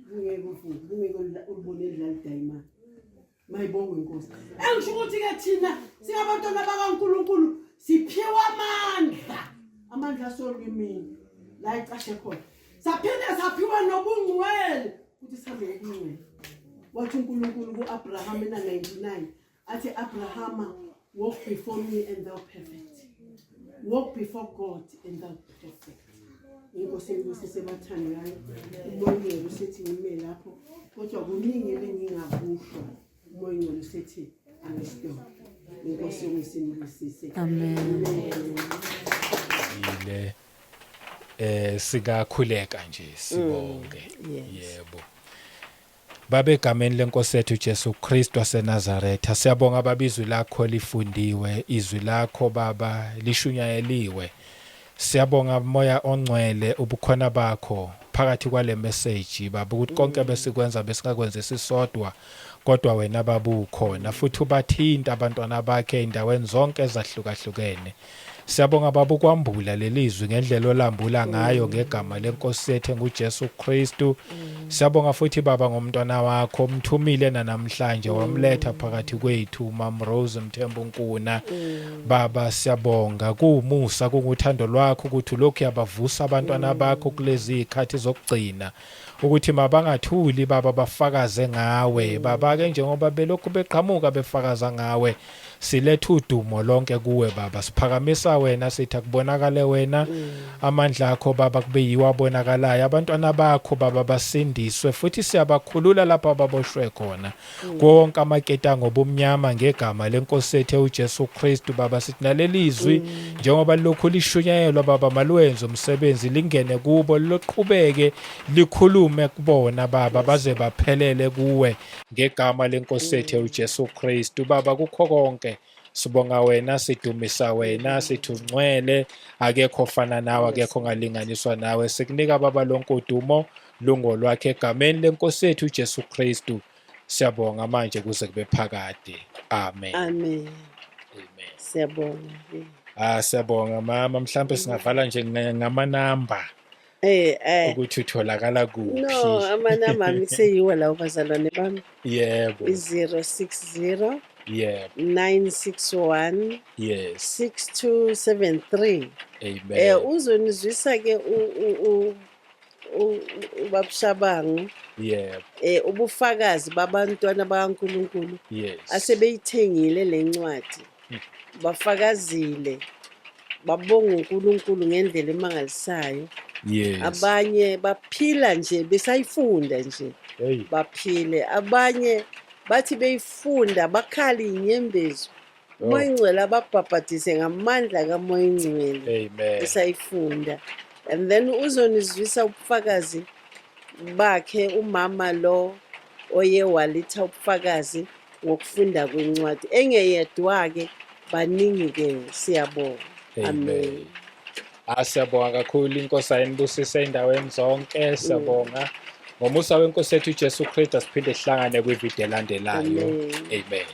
Kungeke uvuke, kungeke ulibone lidlala idayimani. Mayibongwe inkosi. Engisho ukuthi ke thina singabantwana bakaNkuluNkulu siphiwa amandla. Amandla asolwimini la icashe khona. Saphinde saphiwa nobungcwele. Phambi kobungcwele. Wathi uNkulunkulu ku-Abraham ena-99, athi Abrahama, walk before me and thou perfect. Walk before God and thou perfect. Inkosi ibusise bathandekayo. Umoya ongcwele usethi ngime lapho, kodwa kuningi elengingakusho. Umoya ongcwele usethi angistop. Inkosi yomusinibusise. Amen. Ile sikakhuleka nje sibonge. Yebo. Baba, egameni lenkosi yethu Jesu Kristu waseNazaretha, siyabonga Baba, izwi lakho lifundiwe, izwi lakho Baba lishunyayeliwe. Siyabonga Moya ongcwele ubukhona bakho phakathi kwale message Baba, ukuthi konke besikwenza besingakwenzi sisodwa, kodwa wena Baba ukhona futhi ubathinta abantwana bakhe endaweni zonke ezahlukahlukene. Siyabonga Baba ukwambula lelizwi ngendlela olambula ngayo ngegama lenkosi yethu enguJesu Kristu. Siyabonga futhi Baba ngomntwana wakho umthumile namhlanje wamletha phakathi kwethu, Mam Rose Mthembu Nkuna. Baba siyabonga, kuwumusa kunguthando lwakho ukuthi lokhu yabavusa abantwana bakho kulezi zikhathi zokugcina, ukuthi mabangathuli Baba, bafakaze ngawe Baba. Ke njengoba belokhu beqhamuka befakaza ngawe, siletha udumo lonke kuwe Baba, siphakamisa wena, sithi akubonakale wena, amandla akho Baba kube yiwo abonakalayo, abantwana bakho Baba basindiswe, futhi siyabakhulula lapho ababoshwe khona konke amaketango obumnyama ngegama lenkosi yethu uJesu Kristu. Baba, sithi nalelizwi njengoba lokhu lishunyayelwa Baba, malwenze umsebenzi, lingene kubo, loqhubeke likhulume kubona Baba, baze baphelele kuwe ngegama lenkosi yethu uJesu Kristu. Baba, kukho konke sibonga wena, sidumisa wena, sithi ungcwele, akekho ofana nawe, akekho ongalinganiswa nawe. Sikunika Baba lonke udumo lungo lwakhe egameni lenkosi yethu uJesu Kristu. Siyabonga manje kuze kube phakade. Amen. Amen. Amen. Siyabonga. Ah, siyabonga mama, mhlambe singavala nje ngamanamba ukuthi utholakala kuphi. No, amanamba ami kuseyiwo lawo bazalwane bami. Yebo. I-060 Yebo. 961 6273. Amen. Uzonizwisa ke uBabushabangu Yebo. Ubufakazi babantwana bakaNkulunkulu asebeyithengile lencwadi, bafakazile, babonga uNkulunkulu ngendlela emangalisayo. Abanye baphila nje besayifunda nje. Hey. Baphile, abanye bathi beyifunda bakhala inyembezi. Oh. Umoya Ingcwele ababhabhadise ngamandla kaMoya Ingcwele Amen. esayifunda. And then uzonizwisa ubufakazi bakhe umama lo oye walitha ubufakazi ngokufunda kwencwadi, engeyedwa-ke, baningi-ke. Siyabonga. Amen. Amen. Ah, siyabonga kakhulu, inkosi ayinibusise endaweni zonke. Siyabonga. Ngomusa wenkosi yethu uJesu Kristu, asiphinde sihlangane kwividiyo elandelayo. Amen. Amen.